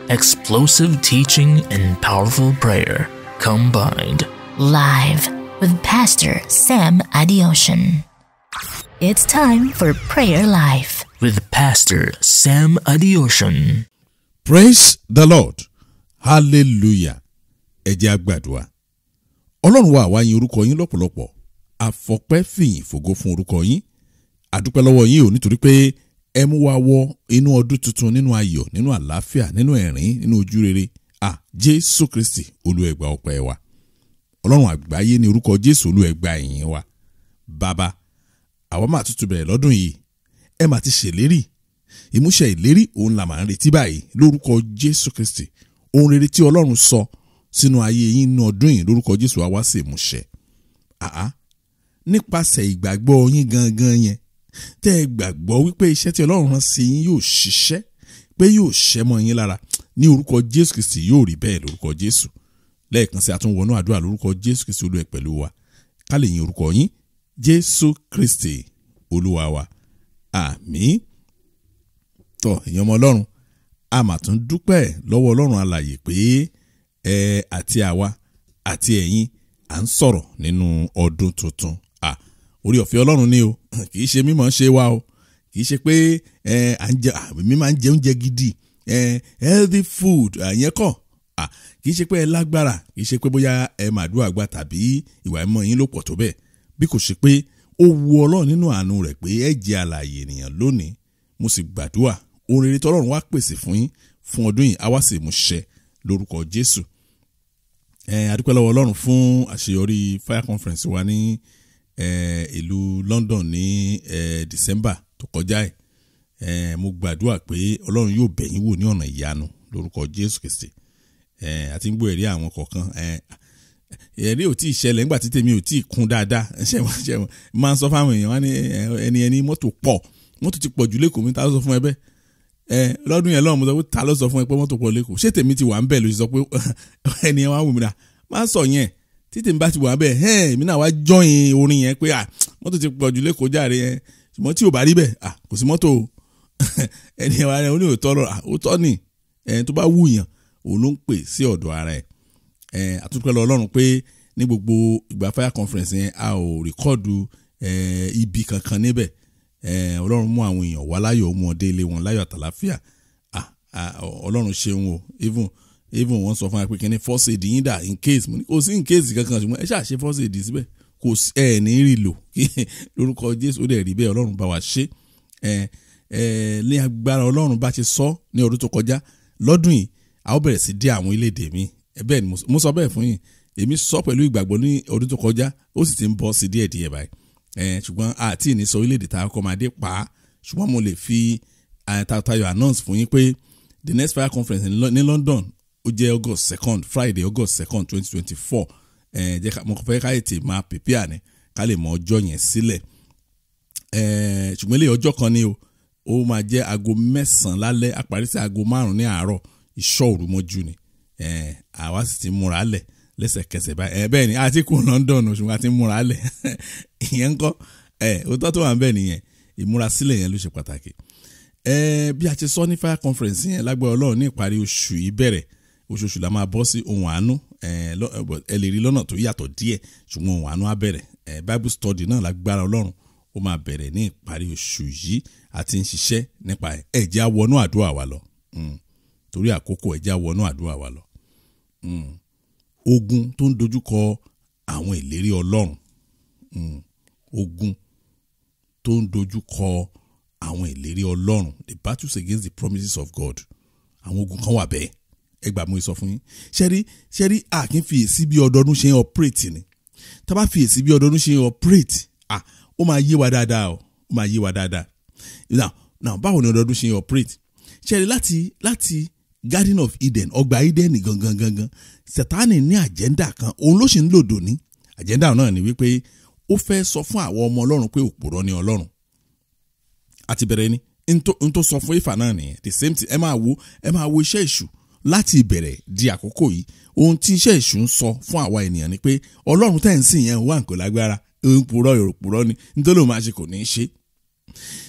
Explosive teaching and powerful prayer combined. Live with Pastor Sam Adeosun. It's time for Prayer Life. With Pastor Sam Adeosun. Praise the Lord. Hallelujah. Ẹ jẹ́ á gbàdúrà. Ọlọ́run wa, àwa yin orúkọ yín lọ́pọ̀lọpọ̀. Àfọpẹ́ fìyìn fògo fún orúkọ yín. Àdúpẹ́ lọ́wọ́ yín o, nítorí pé ẹ mú wa wọ inú ọdún tuntun nínú ayọ̀, nínú àlàáfíà, nínú ẹ̀rín, nínú ojú rere. À Jésù Kristi, Olúwa, gba ọpẹ́ wa. Ọlọ́run àgbáyé, ní orúkọ Jésù, Olúwa, gba ìyìn wa. Bàbá, àwa máa tuntun bẹ̀rẹ̀ lọ́dún yìí. Ẹ máa ti ṣèlérí. Ìmúṣẹ ìlérí òun là máa ń retí báyìí lórúkọ Jésù Kristi. Ohun rere tí Ọlọ́run sọ sínú ayé yín nínú ọdún yìí, lórúkọ Jésù, á wá sí ìmúṣẹ. Àá nípasẹ̀ ìgbàgbọ́ yín gangan yẹn, tẹ́ ẹ gbàgbọ́ wípé iṣẹ́ tí Ọlọ́run rán sí yín yóò ṣiṣẹ́, pé yóò ṣẹ́ mọ́ yín lára, ní orúkọ Jésù Kristi, yóò rí bẹ́ẹ̀ lórúkọ Jésù. Lẹ́ẹ̀kan sí, àtúnwọnú àdúrà lórúkọ Jésù Kristi. Olúwa pẹ̀lú wa, ká lè yin orúkọ yín. Jésù Kristi Olúwa wa, àmín. Tọ́ èèyàn ọmọ Ọlọ́run, a mà tún dúpẹ́ lọ́wọ́ Ọlọ́run alàyè pé ẹ àti àwa àti ẹ̀yin à ń sọ̀rọ̀ nínú ọdún tuntun. À orí ọ̀fẹ́ Ọlọ́run ni o, kì í ṣe mímọ̀ ṣe wa o, kì í ṣe pé ẹ à ń jẹ, mi máa ń jẹ oúnjẹ gidi, ẹ healthy food àyẹn kọ́. Kì í ṣe pé ẹ lágbára, kì í ṣe pé bóyá ẹ màdúrà gbà tàbí ìwà ẹ̀mọ́ yín ló pọ̀ tó bẹ́ẹ̀, bí kò ṣe pé ó wu Ọlọ́run nínú àánú rẹ̀ pé ẹ jẹ́ alààyè ènìyàn lónìí. Mo sì gbàdúrà, ohun rere tọ́lọ́run wá pèsè fún yín fún ọdún yìí á wá sì mú ṣẹ lórúkọ Jésù. Ẹ adúpẹ́ lọ́wọ́ Ọlọ́run fún àṣeyọrí fire conference wa ní ìlú London ní December tó kọjá ẹ̀. Mo gbàdúrà pé Ọlọ́run yóò bẹ̀ yín wò ní ọ̀nà ìyanu lórúkọ Jésù Kristi. Àti ń gbọ́ ẹ̀rí àwọn kọ̀ọ̀kan. Ẹ̀rí ò tí ì ṣẹlẹ̀ nígbà tí tèmi ò tí ì kún dáadáa. Ṣe wọ́n ṣe wọ́n máa ń sọ fáwọn èèyàn wá ní ẹni mọ́tò pọ̀, mọ́tò ti pọ̀ jù lẹ́kọ̀ọ́ mi. Ta ló sọ fún ẹ bẹ́ẹ̀? Ẹ lọ́dún yẹn lọ́wọ́, mo sọ pé ta ló sọ fún ẹ pé mọ́tò pọ̀ lẹ́kọ̀ọ́? Ṣé tèmi ti wà ń bẹ̀ ló ṣe sọ pé ẹni ẹ wá wù mí rà má sọ yẹn? Tí tèmi bá ti wà ń bẹ̀ ẹ̀, èmi náà wá join orin yẹn pé mọ́tò ti pọ̀ jù lẹ́kọ̀ọ́ járe yẹn. Ṣùgbọ́n tí ò bá rí bẹ́ẹ̀, kò sí mọ́tò o. Ẹni ẹ wá rẹ ó ní òótọ́ lọ, òótọ́ ni. Ẹni tó bá wù yàn òun ló ń pè sí ọ̀dọ̀ ara ẹ̀. Ẹ̀ àtúntò lọ Ọlọ́run pé ní gbogbo ìgbà fire conference yẹn, a ò record ibi kankan níbẹ̀. Ọlọ́run mú àwọn èèyàn wá láyọ̀, mú wọn dé ilé wọn láyọ̀ àtàláfíà. Ọlọ́run ṣeun o. Even wọ́n sọ fún wa pé kí ni first aid yín dà, in case. Mo ní kò sí in case kankan, ṣùgbọ́n ẹ ṣáà ṣe first aid síbẹ̀, kò sí ẹ ní rí lò lórúkọ Jésù. Ó dẹ̀ rí bẹ́ẹ̀, Ọlọ́run bá wa ṣe. Ẹ ẹ ní agbára Ọlọ́run, bá ṣe sọ ní ọdún tó kọjá, lọ́dún yìí a ó bẹ̀rẹ̀ sí dé àwọn orílẹ̀-èdè mi. Bẹ́ẹ̀ ni mo sọ bẹ́ẹ̀ fún yín. Èmi sọ pẹ̀lú ìgbàgbọ́ ní ọdún tó kọjá, ó sì ti ń bọ́ sí díẹ̀díẹ̀ báyìí. Ṣùgbọ́n àti ní sọ orílẹ̀-èdè tá a kọ́ máa dé pa á, ṣùgbọ́n mo lè fi tayọ̀ announce fún yín pé the next fire conference ní London, ó jẹ́ August 2nd, Friday, August 2nd, 2024. Jẹ́ ká mo fẹ́ ká ètè máa prepare ni, ká lè mọ ọjọ́ yẹn sílẹ̀. Ṣùgbọ́n ilé ọjọ́ kan ni o, ó máa jẹ́ aago 9 lálẹ́, a parí sí aago 5 ní àárọ̀. Ìṣọ́ òru mọ́jú ni. Àwa sì ti múra lẹ̀ lẹ́sẹ̀kẹsẹ̀ báyìí. Bẹ́ẹ̀ ni, a ti kú London, ṣùgbọ́n a ti múra lẹ̀. Ìyẹn ń kọ́ òótọ́ tó wà ń bẹ̀ nìyẹn. Ìmúrasílẹ̀ yẹn ló ṣe pàtàkì. Bí a ti sọ ní fire conference yẹn, lágbára Ọlọ́run, ní ìparí oṣù yìí bẹ̀rẹ̀, oṣooṣù la máa bọ́ sí ohun àánú. Ẹ lè rí lọ́nà tó yàtọ̀ díẹ̀, ṣùgbọ́n ohun àánú á bẹ̀rẹ̀. Bible study náà, lágbára Ọlọ́run, ó máa bẹ̀rẹ̀ ní ìparí oṣù yìí, àti ń ṣiṣẹ́ nípa ẹ̀. Ẹ jẹ́ á wọnú àdúrà wa lọ torí àkókò. Ẹ jẹ́ á wọnú àdúrà wa lọ. Ogun tó ń dojúkọ àwọn ìlérí Ọlọ́run. Ogun tó ń dojúkọ àwọn ìlérí Ọlọ́run, the battles against the promises of God. Àwọn ogun kan wà bẹ́ẹ̀. Ẹ gbà, mo sọ fún yín. Ṣẹ́rí ṣẹ́rí, a kì í fi èsì bí ọdọọdún ṣe ń operate ni. Tá a bá fi èsì bí ọdọọdún ṣe ń operate, ah, ó máa yé wa dáadáa o, ó máa yé wa dáadáa. Now, báwo ni ọdọọdún ṣe ń operate? Ṣẹ́rí, láti Garden of Eden, ọgbà Eden gangan gangan, Sátánì ní agenda kan, òun ló sì ń lòdò ní agenda náà, ni wípé ó fẹ́ sọ fún àwọn ọmọ Ọlọ́run pé òpùrọ́ ni Ọlọ́run. Àti bẹ̀rẹ̀ ni n tó sọ fún Éfà náà nìyẹn, the same thing. Ẹ máa wo, ẹ máa wo iṣẹ́ èṣù láti ìbẹ̀rẹ̀ di àkókò yìí. Ohun tí iṣẹ́ èṣù ń sọ fún àwa ènìyàn ni pé Ọlọ́run tẹ̀ ń sìn yẹn wà kò lágbára, ń purọ́, òpùrọ́ ni, nítorí òun máa ṣe kò ní í ṣe.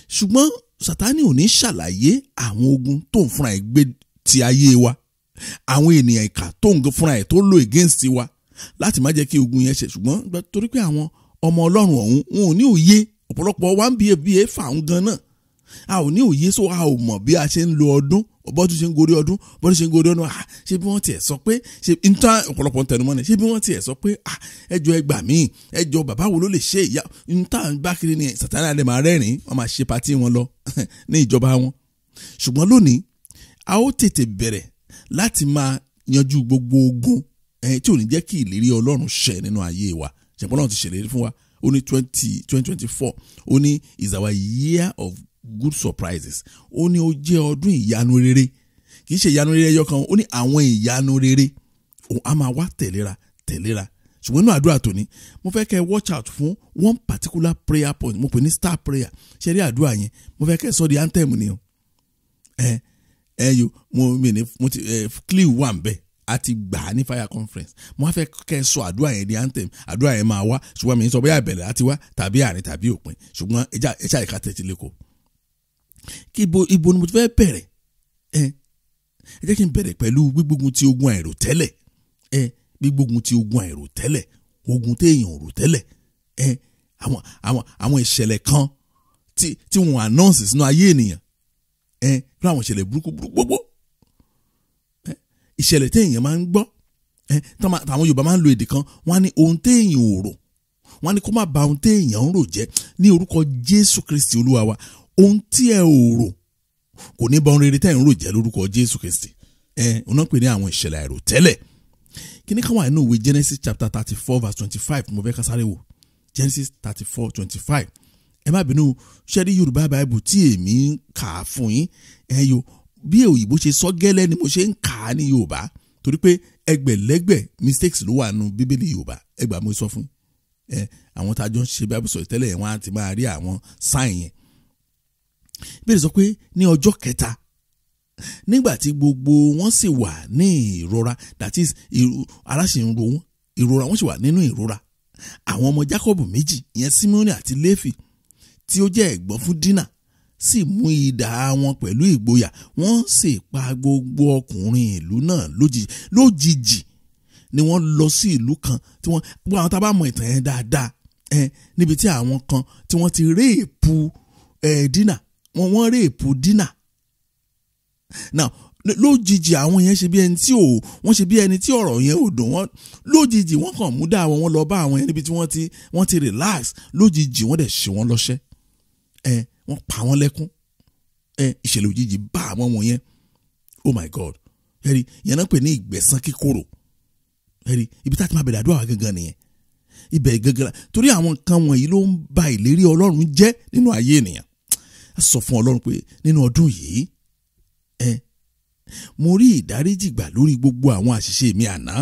Ṣùgbọ́n Sátánì ò ní ṣàlàyé àwọn ogun tó ń fúnra ẹ̀ gbé ti ayé wa. Àwọn ènìyàn ìkà tó ń fúnra ẹ̀ tó lò against wa láti má jẹ́ kí ogun yẹn ṣe. Ṣùgbọ́n torí pé àwọn ọmọ Ọlọ́run ọ̀hún wọn ò ní òye, ọ̀pọ̀lọpọ̀ wa ń bí ebi éfà ń gan náà, a ò ní òye, so a ò mọ̀ bí a ṣe ń lo ọdún, bọ́dún ṣe ń gorí ọdún, bọ́dún ṣe ń gorí ọdún. Ṣé bí wọ́n tiẹ̀ sọ pé ṣe n tán ọ̀pọ̀lọpọ̀ ń tẹnumọ́ ni, ṣé bí wọ́n tiẹ̀ sọ pé ẹjọ́ ẹ gbà mí, ẹjọ́ bàbá wo ló lè ṣe ìyá n tán bá kiri ni. Sàtánì alẹ́ máa rẹ́rìn-ín, wọ́n máa ṣe patí wọn lọ ní ìjọba wọn. Ṣùgbọ́n lónìí a ó tètè bẹ̀rẹ̀ láti máa yanjú gbogbo ogun tí ò ní jẹ́ kí ìlérí Ọlọ́run ṣẹ nínú ayé wa. Ṣẹ̀pọ̀ Ọlọ́run ti ṣèlérí fún wa, ó ní 2024, ó ní is our year of good surprises. Ó ní ó jẹ́ ọdún ìyanu rere, kì í ṣe ìyanu rere ẹyọ kan, ó ní àwọn ìyanu rere òun á máa wá tẹ̀léra tẹ̀léra. Ṣùgbọ́n inú àdúrà tòní, mo fẹ́ kẹ́ watch out fún one particular prayer point, mo pè ní star prayer. Ṣe rí àdúrà yẹn, mo fẹ́ kẹ́ sọ di anthem ni o. Ẹ yo mo mi ní mo ti clue wà ń bẹ, a ti gbà á ní fire conference. Mo wá fẹ́ kẹ́ sọ àdúrà yẹn di anthem. Àdúrà yẹn máa wá, ṣùgbọ́n mi ń sọ bóyá ìbẹ̀rẹ̀ láti wá tàbí àárín tàbí òpin, ṣùgbọ́n ẹja ìka tẹ̀tí lẹ́kọ̀ọ́. Kí ibo ni mo ti fẹ́ bẹ̀rẹ̀? Ẹ jẹ́ kí n bẹ̀rẹ̀ pẹ̀lú gbígbógun ti ogun àìròtẹ́lẹ̀. Gbígbógun ti ogun àìròtẹ́lẹ̀, ogun téèyàn ò rò tẹ́lẹ̀. Àwọn ìṣẹ̀lẹ̀ kan tí wọ́n announce sínú ayé ènìyàn, fún àwọn ìṣẹ̀lẹ̀ burúkú burúkú gbogbo ìṣẹ̀lẹ̀ téèyàn máa ń gbọ́. Táwọn Yorùbá máa ń lo èdè kan, wọ́n á ní ohun téèyàn ò rò, wọ́n á ní kó má ba ohun téèyàn ń rò jẹ́. Ní orúkọ Jésù Kristi Olúwa wa, ohun tí ẹ ò rò kò ní ba ohun rere tẹ́ ẹ̀ ń rò jẹ́ lórúkọ Jésù Kristi. Òun náà pè ní àwọn ìṣẹ̀lẹ̀ àìròtẹ́lẹ̀. Kíní kan wà nínú ìwé Genesis chapter 34 verse 25, mo fẹ́ ká sáré wò. Genesis 34:25. Ẹ má bínú, ṣẹ́rí Yorùbá Bible tí èmi ń kà á fún yín, ẹ yo bí òyìnbó ṣe sọ gẹ́lẹ́ ni mo ṣe ń kà á ní Yorùbá, torí pé ẹgbẹ̀lẹ́gbẹ̀ mistakes ló wà nínú Bíbélì Yorùbá. Ẹgbàá mo sọ fún ẹ, àwọn tá a jọ ń ṣe Bible sọ tẹ́lẹ̀ wọn á ti máa rí àwọn sign yẹn. Bíbélì sọ pé ní ọjọ́ kẹta, nígbà tí gbogbo wọn sì wà ní ìrora, that is ara sì ń ro wọn, ìrora wọn sì wà nínú ìrora, àwọn ọmọ Jákọ́bù méjì, ìyẹn Símónì àti Léfì tí ó jẹ́ ẹ̀gbọ́n fún Dínà, sì mú idà wọn pẹ̀lú ìgboyà, wọ́n sì pa gbogbo ọkùnrin ìlú náà lójijì. Lójijì ni wọ́n lọ sí ìlú kan tí wọ́n gbogbo àwọn tá a bá mọ ìtàn yẹn dáadáa, níbi tí àwọn kan tí wọ́n ti réèpù Dínà, wọ́n réèpù Dínà. Now lójijì àwọn yẹn ṣe bí ẹni tí ò, wọ́n ṣe bí ẹni tí ọ̀rọ̀ yẹn ò dùn wọ́n. Lójijì wọ́n kàn mú dá àwọn, wọ́n lọ bá àwọn yẹn níbi tí wọ́n ti relax. Lójijì wọ́n dẹ̀ ṣe wọ́n lọ́ṣẹ́, wọ́n pa wọ́n lẹ́kún. Ìṣẹ̀lẹ̀ òjijì bá àwọn wọ̀nyẹn. Oh my God, ẹ̀rí yẹn náà pè ní ìgbẹ̀san kíkorò. Ẹ̀rí ibi tá a ti máa bẹ̀rẹ̀ àdúrà gangan nìyẹn, ibẹ̀ gangan, torí àwọn nǹkan wọ̀nyí ló ń ba ìlérí Ọlọ́run jẹ́ nínú ayé ènìyàn. A sọ fún Ọlọ́run pé nínú ọdún yìí, mo rí ìdáríjì gbà lórí gbogbo àwọn àṣìṣe mi àná.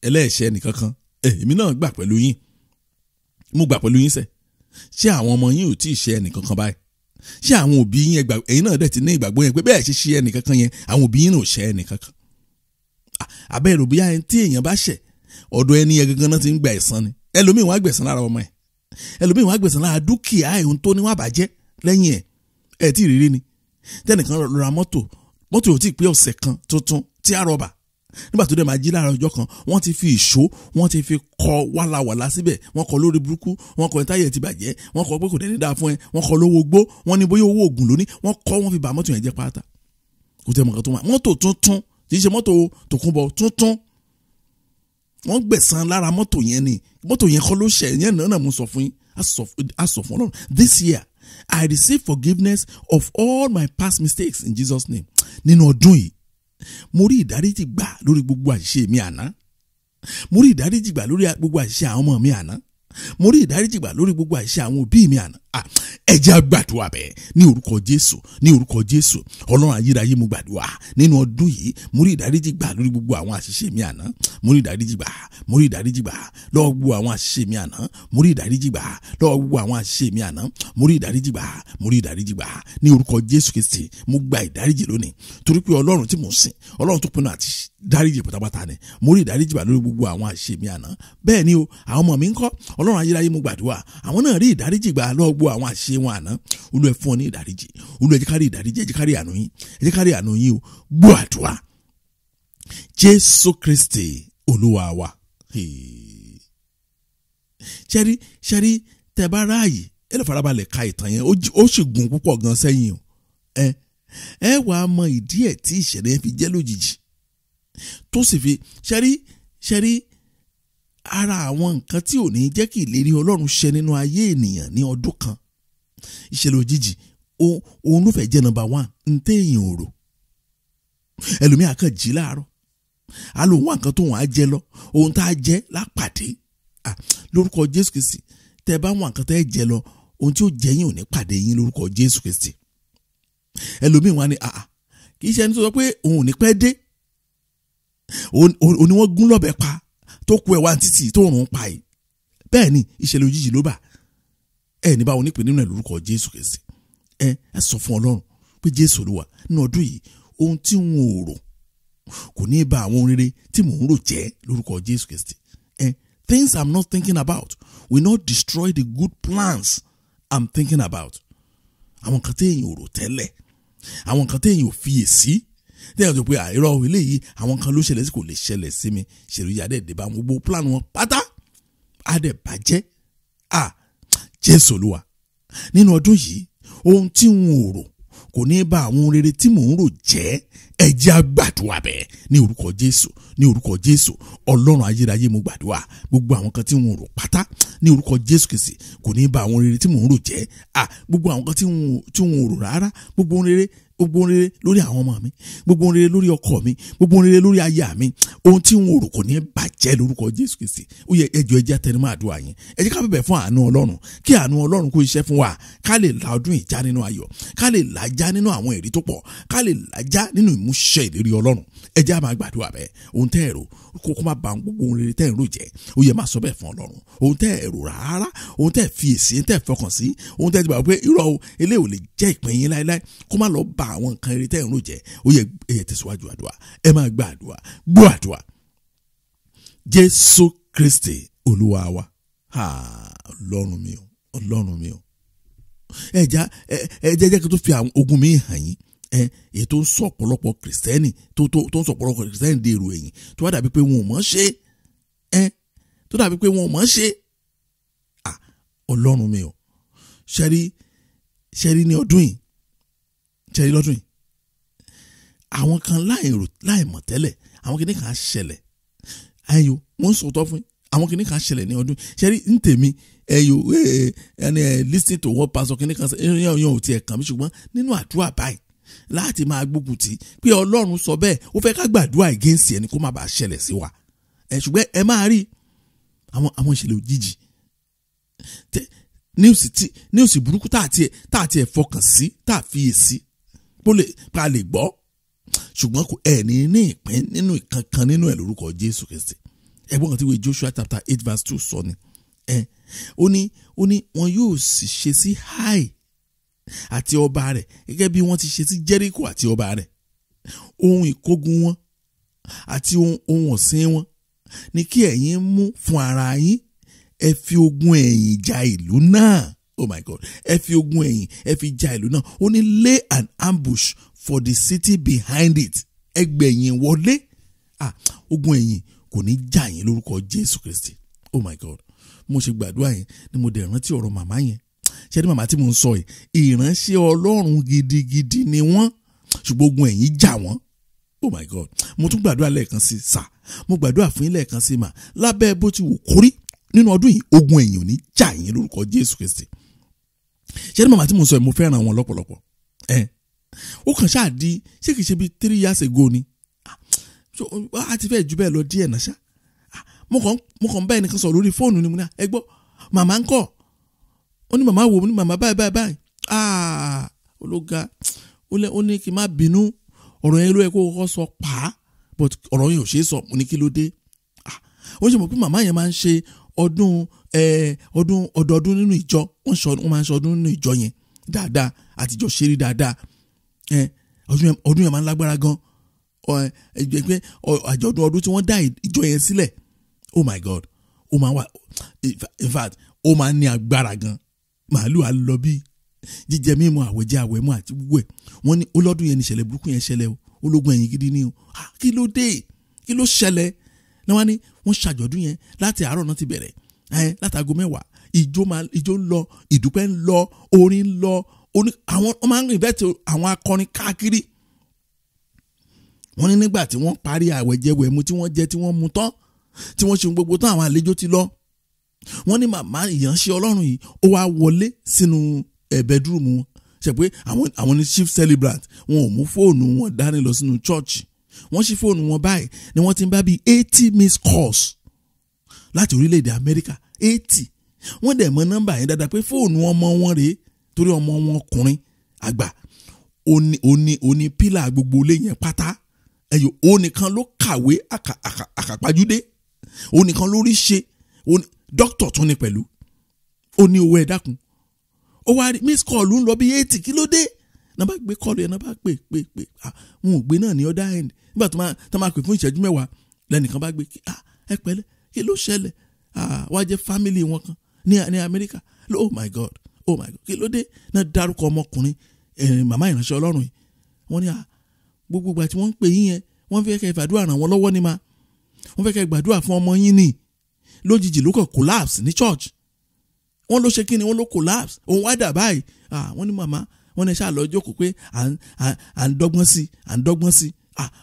Ẹlẹ́ẹ̀ṣẹ̀ nìkankan, èmi náà gbà pẹ̀lú yín, mo gbà pẹ̀lú yín sẹ́. Ṣé àwọn ọmọ yín ò tí ì ṣe ẹnìkankan báyìí? Ṣé àwọn òbí yín ẹ̀yin náà dẹ̀ ti ní ìgbàgbọ́ yẹn pé bẹ́ẹ̀ ṣe ṣe ẹnìkankan yẹn, àwọn òbí yín náà ò ṣe ẹnìkankan? Àbẹ́rò bí ẹni tí èèyàn bá ṣẹ̀, ọ̀dọ̀ ẹni yẹn gangan náà ti ń gba ẹ̀san ni. Ẹlòmíì wọ́n á gbẹ̀san lára ọmọ ẹ̀, ẹlòmíì wọ́n á gbẹ̀san lára dúkìá ẹ̀, ohun tó ní wọ́n àbàjẹ́ lẹ́yìn ẹ̀. Ẹ̀ tí ì rírí ni tẹnìkan ra mọ́tò ò tí ì pé ọ̀sẹ̀ kan tuntun tí a rọ̀bà, nígbà tó dẹ̀ máa jí lára ọjọ́ kan, wọ́n ti fi ìṣó, wọ́n ti fi kọ wàlàwàlà síbẹ̀, wọ́n kọ lórí burúkú, wọ́n kọ táyà ti bàjẹ́, wọ́n kọ pé kò dẹ̀ ní dáa fún ẹ, wọ́n kọ lówó gbó, wọ́n ní bóyá owó oògùn lóní, wọ́n kọ, wọ́n fi bà mọ́tò yẹn jẹ́ pátá. Kò tẹ́ mọ̀ kan tó máa mọ́tò tuntun, kì í ṣe mọ́tò tòkunbọ̀ tuntun, wọ́n gbẹ̀san lára mọ́tò yẹn ni. Mọ́tò yẹn kọ́ ló ṣẹ̀ yẹn náà mo sọ fún yín. A sọ fún Ọlọ́run, this year I receive forgiveness of all my past mistakes in Jesus' name. Nínú ọdún yìí, mo rí ìdáríjì gbà lórí gbogbo àṣìṣe mi àná. Mo rí ìdáríjì gbà lórí gbogbo àṣìṣe àwọn ọmọ mi àná. Mo rí ìdáríjì gbà lórí gbogbo àṣìṣe àwọn òbí mi àná. Ẹ jẹ́ á gbàdúrà bẹ́ẹ̀ ní orúkọ Jésù, ní orúkọ Jésù. Ọlọ́run ayérayé, mo gbàdúrà nínú ọdún yìí, mo rí ìdáríjì gbà lórí gbogbo àwọn àṣìṣe mi àná. Mo rí ìdáríjì gbà. Mo rí ìdáríjì gbà lọ́wọ́ gbogbo àwọn àṣìṣe mi àná. Mo rí ìdáríjì gbà lọ́wọ́ gbogbo àwọn àṣìṣe mi àná. Mo rí ìdáríjì gbà. Mo rí ìdáríjì gbà ní orúkọ Jésù Kristi. Mo gba ìdáríjì lónìí torí pé Ọlọ́run tí mò ń sìn, Ọlọ́run tó pinnu àti dáríjì pátápátá ni. Mo rí ìdáríjì gbà lórí gbogbo àwọn àṣìṣe mi àná. Bẹ́ẹ̀ ni o, àwọn ọmọ mi ń kọ́. Ọlọ́run ayérayé, mo gbàdúrà, àwọn náà rí ìdáríjì gbà lọ́wọ́ gbogbo àwọn àṣìṣe wọn àná. Olúwa, fún ọ ní ìdáríjì. Olúwa, ẹ jẹ́ ká rí ìdáríjì, ẹ jẹ́ ká rí àánú yín, ẹ jẹ́ ká rí àánú yín o. Gbọ́ àdúrà, Jésù Kristi Olúwa wa. Ṣẹ́rí, ṣẹ́rí, tẹ́ bá ráàyè, ẹ lè farabalẹ̀ ka ìtàn yẹn. Ó sì gùn púpọ̀ gan sẹ́yìn o. Ẹ wàá mọ ìdí ẹ̀ tí ìṣẹ̀lẹ̀ yẹn fi jẹ́ lójijì tó sì fi ṣẹ́rí. Ṣẹ́rí, ara àwọn nǹkan tí ò ní jẹ́ kí ìlérí Ọlọ́run ṣẹ nínú ayé ènìyàn ní ọdún kan, ìṣẹ̀lẹ̀ òjijì, òun ló fẹ́ jẹ́ number one. Ntẹ́ èèyàn ò rò, ẹlòmíà kàn jí láàárọ̀, á lò wọ́n nǹkan tó wọ́n á jẹ lọ, ohun tá a jẹ lápàdé. Lórúkọ Jésù Kristi, tẹ́ bá wọn nǹkan tẹ́ jẹ lọ, ohun tí ó jẹ yín ò ní pàdé yín lórúkọ Jésù Kristi. Ẹlòmíì wọn ni àà, kì í ṣe ẹni tó sọ pé òun ò ní pẹ́ dé òun ni wọ́n gún lọ́bẹ pa tó kú ẹ̀ wá títì tó rùn pa yìí. Bẹ́ẹ̀ ni, ìṣẹ̀lẹ̀ òjijì ló bà ẹ ní báwo nípìn nínú ẹ̀ lórúkọ Jésù Kristi. Ẹ sọ fún Ọlọ́run pé, Jésù Olúwa, nínú ọdún yìí, ohun tí n ò rò kò ní bá àwọn ohun rere tí mò ń rò jẹ́ lórúkọ Jésù Kristi. Things I'm not thinking about will not destroy the good plans I'm thinking about. Àwọn nǹkan téèyàn ò rò tẹ́lẹ̀, àwọn nǹkan téèyàn ò fiyèsí, téèyàn tó pé àìrọ̀ eléyìí, àwọn kan ló ṣẹlẹ̀ sí, kò lè ṣẹlẹ̀ sí mi. Ṣèlú yìí adé bá gbogbo plan wọn pátá, adé bàjẹ́. À, Jésù Olúwa, nínú ọdún yìí, ohun tí n ò rò kò ní bá àwọn ohun rere tí mò ń rò jẹ́. Ẹ jẹ́ á gbàdúrà bẹ́ẹ̀ ní orúkọ Jésù. Ní orúkọ Jésù, Ọlọ́run ayérayé, mo gbàdúrà, gbogbo àwọn kan tí n ò rò pátá ní orúkọ Jésù Kristi kò ní bá àwọn ohun rere tí mò ń rò jẹ́. À, gbogbo àwọn kan tí n ò rò rárá, gbogbo ohun rere, gbogbo ohun rere lórí àwọn ọmọ mi, gbogbo ohun rere lórí ọkọ mi, gbogbo ohun rere lórí aya mi, ohun tí n ò rò kò ní bàjẹ́ lórúkọ Jésù Kristi. Ó yẹ ẹjọ́, ẹ jẹ́ àtẹnumọ́ àdúrà yẹn. Ẹ jẹ́ ká bẹ̀bẹ̀ fún àánú Ọlọ́run, kí àánú Ọlọ́run kó iṣẹ́ fún wa, ká lè la ọdún ìjà nínú ayọ̀, ká lè là já nínú àwọn èrè tó pọ̀, ká lè là já nínú ìmúṣẹ ìlérí Ọlọ́run. Ẹ jẹ́ á máa gbàdúrà bẹ́ẹ̀. Ohun tẹ́ ẹ rò kó má ba gbogbo ohun rere tẹ́ ẹ rò jẹ́. Ó yẹ máa sọ bẹ́ẹ̀ fún Ọlọ́run. Ohun tẹ́ ẹ rò rárá, ohun tẹ́ ẹ fiyèsí, tẹ́ ẹ fọkàn sí, ohun tẹ́ ẹ ti gbà pé irọ́ o, eléyìí ò lè jẹ́ ìpín yín láéláé, kó má lọ ba àwọn nǹkan rere tẹ́ ẹ rò jẹ́. Ó yẹ ẹ tẹ̀síwájú àdúrà, ẹ máa gba àdúrà. Gbọ́ àdúrà, Jésù Kristi Olúwa wa. Ọlọ́run mi o, Ọlọ́run mi o. Ẹ já ẹ jẹ́ kí n tó fi àwọn ogun mi hàn yín. Ẹ èyí tó ń sọ ọ̀pọ̀lọpọ̀ kìrìsìtẹ́nì, tó ń sọ ọ̀pọ̀lọpọ̀ kìrìsìtẹ́nì dèrò ẹ̀yìn, tó wá dàbí pé wọn ò mọ̀ ṣe, ẹ tó dàbí pé wọn ò mọ̀ ṣe. Ọlọ́run mi o. Ṣẹ́rí, ṣẹ́rí, ní ọdún yìí, ṣẹ́rí, lọ́dún yìí, àwọn kan láì rò, láì mọ̀ tẹ́lẹ̀, àwọn kìnnì kan ṣẹlẹ̀. Ayo, mo ń sọ̀tọ̀ fún yín, àwọn kìnnì kan ṣẹlẹ̀ ní ọdún. Ṣẹ́rí, ń tèmi ẹyọ ẹni ẹ listen to what pastor kìnnì kan ẹyọ yẹn ò tiẹ̀ kàn mí, ṣùgbọ́n nínú àdúrà báyìí láti máa gbógun tì pé Ọlọ́run sọ bẹ́ẹ̀, ó fẹ́ ká gbàdúrà against ẹni kó má bàa ṣẹlẹ̀ sí wa ẹ. Ṣùgbọ́n ẹ máa rí àwọn ìṣẹ̀lẹ̀ òjijì, news tí news burúkú tá àti ẹ̀ fọkàn sí, tá a fiyèsí kó lè pa lè gbọ́, ṣùgbọ́n kò ẹ̀ ní ìpín nínú ìkankan nínú ẹ̀ lórúkọ Jésù Kristi. Ẹ̀gbọ́n kan tí wọ́n Joshua chapter 8 verse 2 sọ ni ẹ. Ó ní wọn yóò sì ṣe sí Ai àti ọba rẹ̀ gẹ́gẹ́ bí wọ́n ti ṣe sí Jericho àti ọba rẹ̀. Ohun ìkógun wọn àti ohun ọ̀sìn wọn ni kí ẹ̀yin mú fún ara yín. Ẹ fi ogun ẹ̀yìn ja ìlú náà. Oh my God, ẹ fi ogun ẹ̀yìn, ẹ fi ja ìlú náà. Ó ní, "Lay an ambush for the city behind it." Ẹ gbẹ̀yìn wọlé. Ah, ogun ẹ̀yìn kò ní jà yín lórúkọ Jésù Kristi. Oh my God, mo ṣe gbàdúrà yẹn ni mo dẹ̀ rántí ọ̀rọ̀ màmá yẹn. Ṣé ní màmá tí mo ń sọ yìí, ìránṣẹ́ Ọlọ́run gidigidi ni wọ́n, ṣùgbọ́n ogun ẹ̀yìn jà wọ́n. Oh my God, mo tún gbàdúrà lẹ́ẹ̀kan sí sà, mo gbàdúrà fún yín lẹ́ẹ̀kan sí mà, lábẹ́ bó ti wù kórí nínú ọdún yìí, ogun ẹ̀yìn ò ní jà yín lórúkọ Jésù Kristi. Ṣé ní màmá tí mo sọ yìí, mo fẹ́ràn wọn lọ́pọ̀lọpọ̀. Ẹ ó kàn ṣáà di, ṣé kìí ṣe bíi 3 years ago ni, a ti fẹ́ ju bẹ́ẹ̀ lọ díẹ̀ náà ṣá. Mo kàn bá ẹnìkan sọ̀rọ̀ lórí fóònù ni, mo ní, "Ẹ gbọ́, màmá ń kọ́?" Ó ní, "Màmá wo?" Mo ní, "Màmá báyìí báyìí báyìí." Ah, ológa, ó ní kí n má bínú, ọ̀rọ̀ yẹn ló yẹ kó kọ́kọ́ sọ pa á, but ọ̀rọ̀ yẹn ò ṣeé sọ. Mo ní, "Kí ló dé?" Ó ṣe mọ̀ pé màmá yẹn máa ń ṣe ọdún ọdún ọdọọdún nínú ìjọ. Wọ́n máa ń ṣe ọdún nínú ìjọ yẹn dáadáa, àtijọ́ ṣeré dáadáa. Ọdún yẹn máa ń lágbára gan. Pé àjọ̀dún ọdún tí wọ́n dá ìjọ yẹn sílẹ̀, oh my God, ó máa wà, in fact ó máa ń ní agbára gan. Màálù á lọ bí jíjẹ mímu, àwẹ̀jẹ àwẹ̀mú àti gbogbo ẹ̀. Wọ́n ní olọ́dún yẹn ní ìṣẹ̀lẹ̀ burúkú yẹn ṣẹlẹ̀ o, ológun ẹ̀yìn gidi ni o. Kí ló dé? Kí ló ṣẹlẹ̀? Ní wọ́n ní wọ́n ṣàjọ̀dún yẹn láti àárọ̀ náà ti bẹ̀rẹ̀, látago 10, ìjó ń lọ, ìdúpẹ́ ń lọ, orin ń lọ, àwọn wọ́n máa ń invite àwọn akọrin káàkiri. Wọ́n ní nígbà tí wọ́n parí àwẹ̀jẹwẹ̀mu tí wọ́n jẹ tí wọ́n mu tán, tí wọ́n ṣe gbogbo tán, àwọn àlejò ti lọ. Wọ́n ní màmá ìyànṣẹ́ Ọlọ́run yìí ó wá wọlé sínú bedroom wọn. Ṣe pé àwọn ní chief celebrant, wọn ò mú fóònù wọn dání lọ sínú church. Wọ́n ṣí fóònù wọn báyìí ni wọ́n ti ń bá bíi 80 missed calls láti orílẹ̀-èdè Amẹ́ríkà, 80. Wọ́n dẹ̀ mọ nọ́mbà yẹn dáadáa pé fóònù ọmọ wọn rèé, torí ọmọ wọn ọkùnrin àgbà ó ní pílà gbogbo ilé yẹn pátá. Ẹ̀yọ́ ó nìkan ló kàwé àkàpàjúdé, ó nìkan ló rí ṣe, dókítà tún ni pẹ̀lú, ó ní owó ẹ̀ dákun. Ó wá rí miss call ń lọ bí 80, kí ló dé? Náà bá gbé kọ́ọ̀lù yẹn, náà bá pè pè pè, wọn ò gbé náà ní other end. Nígbà tó máa pè fún ìṣẹ́jú 10, lẹ́nìkan bá gbé, ẹ pẹ̀lẹ́, kí ló ṣẹlẹ̀? Wá jẹ́ family wọn kan ní Amẹ́ríkà. Oh my God, oh my God, kí ló dé? Náà dárúkọ ọmọkùnrin màmá ìránṣẹ́ Ọlọ́run yìí. Wọ́n ní gbogbo ìgbà tí wọ́n ń pè yín yẹn, wọ́n fẹ́ kẹ́ gbàdúrà ràn wọ́n lọ́wọ́ ni ma, wọ́n fẹ́ kẹ́ gbàdúrà fún ọmọ yín ni. Lójijì ló kàn collapse ní church. Wọ́n ló ṣe kí ni? Wọ́n ló collapse, òun wá dà báyìí. Wọ́n ní màmá, wọ́n ní ṣáà lọ jókòó pé à ń dọ́gbọ́n sí, à ń dọ́gbọ́n sí.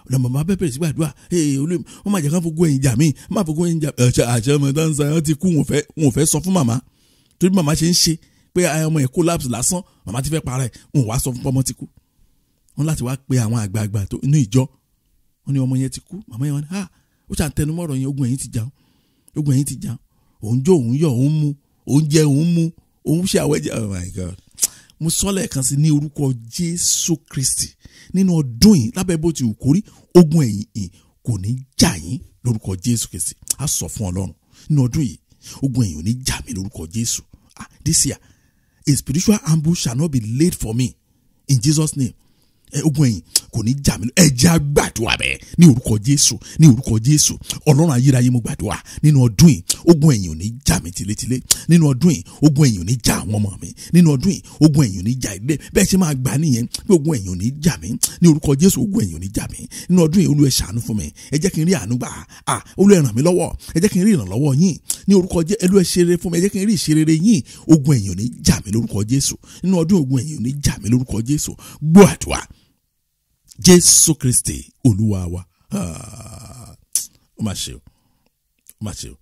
Ọ̀nà màmá bẹ́ẹ̀ sí gbàdúrà, wọ́n máa jẹ́ kán fogún ẹ̀yìn jà mí, wọ́n máa fogún ẹ̀yìn jà. Àṣẹ ọmọ tó ń sọ wọ́n ti kú, wọn ò fẹ́ sọ fún màmá, torí màmá ṣe ń ṣe pé ọmọ yẹn collapse lásán, màmá ti fẹ́ para ẹ̀, wọn ò wá sọ fún ọmọ ti kú. Wọ́n láti wá pe àwọn àgbààgbà tó inú ìjọ, wọ́n ní ọmọ yẹn ti kú. Màmá yẹn wọ́n ní ó ṣàn tẹnumọ́ ọ̀rọ̀ yẹn, ogun ẹ̀yìn ti jà, ogun ẹ̀yìn ti jà, òun jó, òun yọ̀, òun mu, òun jẹ, òun mu, òun ṣe àwẹ̀jẹ. Oh my God, mo sọ lẹ́ẹ̀kan sí ní orúkọ Jésù Kristi, nínú ọdún yìí lábẹ́ bó ti wù kórí, ogun ẹ̀yìn kò ní jà yín lórúkọ Jésù Kristi. A sọ fún Ọlọ́run nínú ọdún yìí, ogun ẹ̀yìn ò ní jà mí lórúkọ Jésù. This year a spiritual ambush shall not be laid for me in Jesus' name. Ogun ẹ̀yìn kò ní jà mí. Ẹ jẹ́ á gbàdúrà bẹ́ẹ̀ ní orúkọ Jésù, ní orúkọ Jésù. Ọlọ́run ayérayé, mo gbàdúrà nínú ọdún yìí, ogun ẹ̀yìn ò ní jà mí tilétilé. Nínú ọdún yìí, ogun ẹ̀yìn ò ní jà àwọn ọmọ mi. Nínú ọdún yìí, ogun ẹ̀yìn ò ní jà ilé. Bẹ́ẹ̀ ṣe máa gbà nìyẹn pé ogun ẹ̀yìn ò ní jà mí ní orúkọ Jésù. Ogun ẹ̀yìn ò ní jà mí nínú ọdún yìí. Olúwa ṣàánú fún mi, ẹ jẹ́ kí n rí àánú gbà. Olúwa ràn mí lọ́wọ́, ẹ jẹ́ kí n rí ìrànlọ́wọ́ yín ní orúkọ Jésù. Olúwa ṣe rere fún mi, ẹ jẹ́ kí n rí ìṣerere yín. Ogun ẹ̀yìn ò ní jà mí lórúkọ Jésù. Nínú ọdún, ogun ẹ̀yìn ò ní jà mí lórúkọ Jésù. Gbọ́ àdúrà Jésù Kristi Olúwa wa. Ó mà ṣe o, ó mà ṣe o.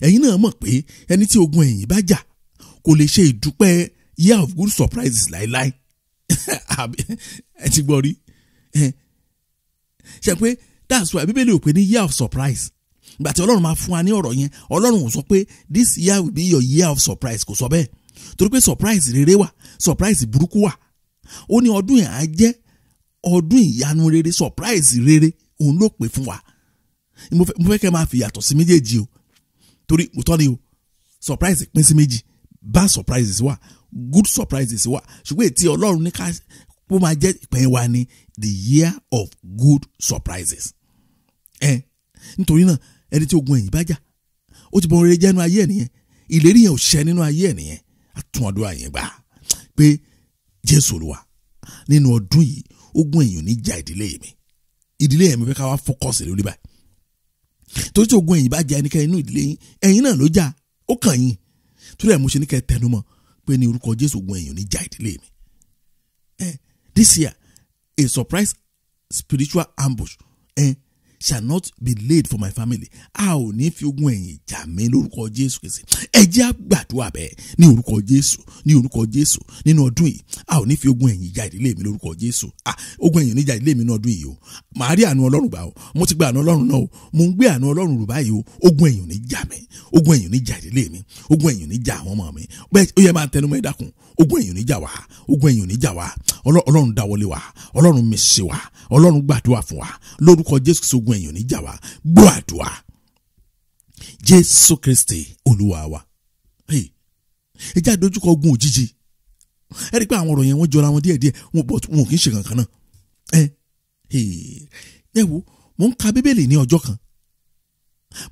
Ẹ̀yin náà mọ̀ pé ẹni tí ogun ẹ̀yìn bá jà kò lè ṣe ìdúpẹ́ year of good surprises láéláé. Ẹ ti gbọ́ rí, ṣe pé that's why Bíbélì ò pè ní year of surprise. Ìgbà tí Ọlọ́run máa fún wa ní ọ̀rọ̀ yẹn, Ọlọ́run ò sọ pé this year will be your year of surprise, kò sọ bẹ́ẹ̀. Torí pé surprise rere wà, surprise burúkú wà. Ó ní ọdún yẹn á jẹ́ ọdún ìyanu rere, surprise rere òun ló pè fún wa. Mo fẹ́ kẹ́ máa fi yàtọ̀ sí méjèèjì o, torí mo tọ́ ni o, surprise pín sí méjì, bad surprises wà, good surprises wà. Ṣùgbọ́n ètí Ọlọ́run ní ká kó máa jẹ́ ìpín wa ní the year of good surprises. Nítorí náà ẹni tí ogun ẹ̀yìn bá jà, ó ti bọ́ rere jẹ́ nínú ayé ẹ̀ nìyẹn, ìlérí yẹn ò ṣẹ nínú ayé ẹ̀ nìyẹn. Àtún ọdún àyẹn gbà pé Jésù Olúwa, nínú ọdún yìí ogun ẹ̀yìn ò ní jà ìdílé mi. Ìdílé yẹn mi fẹ́ ká wá focus lórí báyìí, torí tí ogun ẹ̀yìn bá jà ẹnikẹ́ni nínú ìdílé yín, ẹ̀yin náà ló jà, ó kàn yín. Torí ẹ̀ mo ṣe ní kẹ́ tẹnumọ́ pé ní orúkọ Jésù ogun ẹ̀yìn ò ní jà ìdílé mi. This year a surprise spiritual ambush shall not be laid for my family. A ò ní fi ogun ẹ̀yìn jà mí lórúkọ Jésù Kristi. Ẹ jẹ́ á gbàdúrà bẹ́ẹ̀ ní orúkọ Jésù, ní orúkọ Jésù. Nínú ọdún yìí, a ò ní fi ogun ẹ̀yìn jà ìdílé mi lórúkọ Jésù. Ogun ẹ̀yìn ò ní jà ìdílé mi ní ọdún yìí o. Màá rí àánú Ọlọ́run gbà o. Mo ti gba àánú Ọlọ́run náà o. Mo ń gbé àánú Ọlọ́run rù báyìí o. Ogun ẹ̀yìn ò ní jà mí. Ogun ẹ̀yìn ò ní jà ìdílé mi. Ogun ẹ̀yìn ò ní jà àwọn ọmọ mi. Bẹ́ẹ̀ ó yẹ máa tẹnumọ́ ẹ dákun. Ogun ẹ̀yìn ò ní jà wá. Ogun ẹ̀yìn ò ní jà wá. Ọlọ́run dáwọ́lé wa. Ọlọ́run mi ṣe wa. Ọlọ́run gbàdúrà fún wa. Lórúkọ Jésù Kristi ogun ẹ̀yìn ò ní jà wá. Gbọ́ àdúrà. Jésù Kristi Olúwa wa. Ẹ jẹ́ àdójúkọ ogun òjijì. Ẹ rí i pé àwọn ọ̀rọ̀ yẹn wọ́n jọra wọn díẹ̀díẹ̀, wọn bọ̀ wọn kì í ṣe kankan náà. Ẹ wo, mo ń ka Bíbélì ní ọjọ́ kan,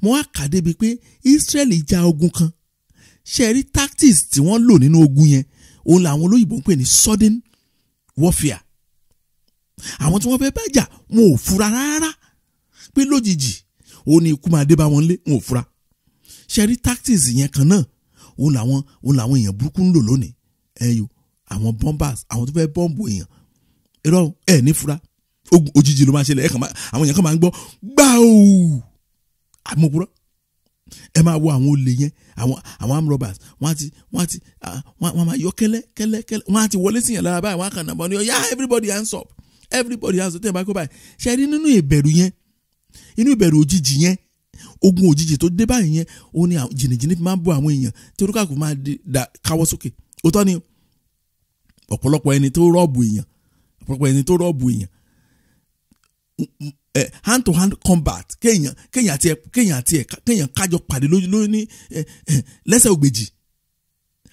mo wá kà débi pé Ísírẹ́lì ja ogun kan. Ṣe rí tactics tí wọ́n lò nínú ogun yẹn, òun làwọn olóyìnbó ń pè ní sudden warfare. Àwọn tí wọ́n fẹ́ bá jà wọn ò fura rárá pé lójijì òun ni ikú máa dé bá wọn lé, wọn ò fura. Ṣe rí tactics yẹn kan náà, òun làwọn èèyàn burúkú ń lò lónìí. Ẹyọ àwọn bombers, àwọn tó fẹ́ bọ́ǹbù èèyàn, irọ́ ẹ̀ ní fura, òjijì ló máa ṣẹlẹ̀. Àwọn èèyàn kan máa ń gbọ́ gbáò àmọ́kúrọ́. Ẹ máa wo àwọn olè yẹn, àwọn armed robbers, wọ́n máa yọ kẹ́lẹ́ kẹ́lẹ́ kẹ́lẹ́, wọ́n á ti wọlé sí yẹn lára báyìí, wọ́n á kàn náà bọ́ ní ọ̀yá, everybody hands up, everybody hands up. Tẹ́lẹ̀ bá kó báyìí, ṣe rí nínú ìbẹ̀rù yẹn, inú ìbẹ̀rù òjijì yẹn, ogun òjijì tó dé báyìí yẹn, ó ní jìnnìjìnnì fi máa ń bọ́ àwọn èèyàn tí orúkàkù máa da káwọ́ sókè. Òótọ́ ni, ọ̀pọ̀lọpọ̀ ẹni tó rọ́ọ̀bù èèyàn, hand to hand combat, kéèyàn kájọ pàdé lójú ní lẹ́sẹ̀ ògbèjì,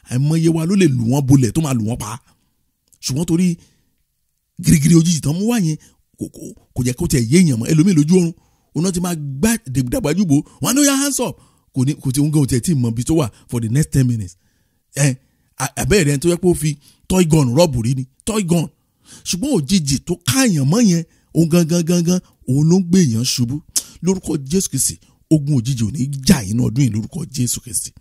àìmọye wa ló lè lù wọ́n bolẹ̀ tó máa lù wọ́n pa. Ṣùgbọ́n torí girigiri òjijì tán mú wá yẹn, kò jẹ́ kó tiẹ̀ yé èèyàn mọ́. Ẹlòmíì lójú oorun òun náà ti máa gbá dàgbàjúbò wọn ní ó yá hands up, kò ní kò tí ń gan òtí ẹ̀ tí mọ̀ bí tó wà for the next 10 minutes. Àbẹ́rẹ́ ẹni tó yẹ kó fi toy gun rọ́ọ̀bù rí ni toy gun. Ṣùgbọ́n òjijì tó káàyàn mọ́ yẹn, òun gangan gangan òun ló ń gbé èèyàn ṣubú. Lórúkọ Jésù Kristi, ogun òjijì ò ní jà inú ọdún yìí lórúkọ Jésù Kristi.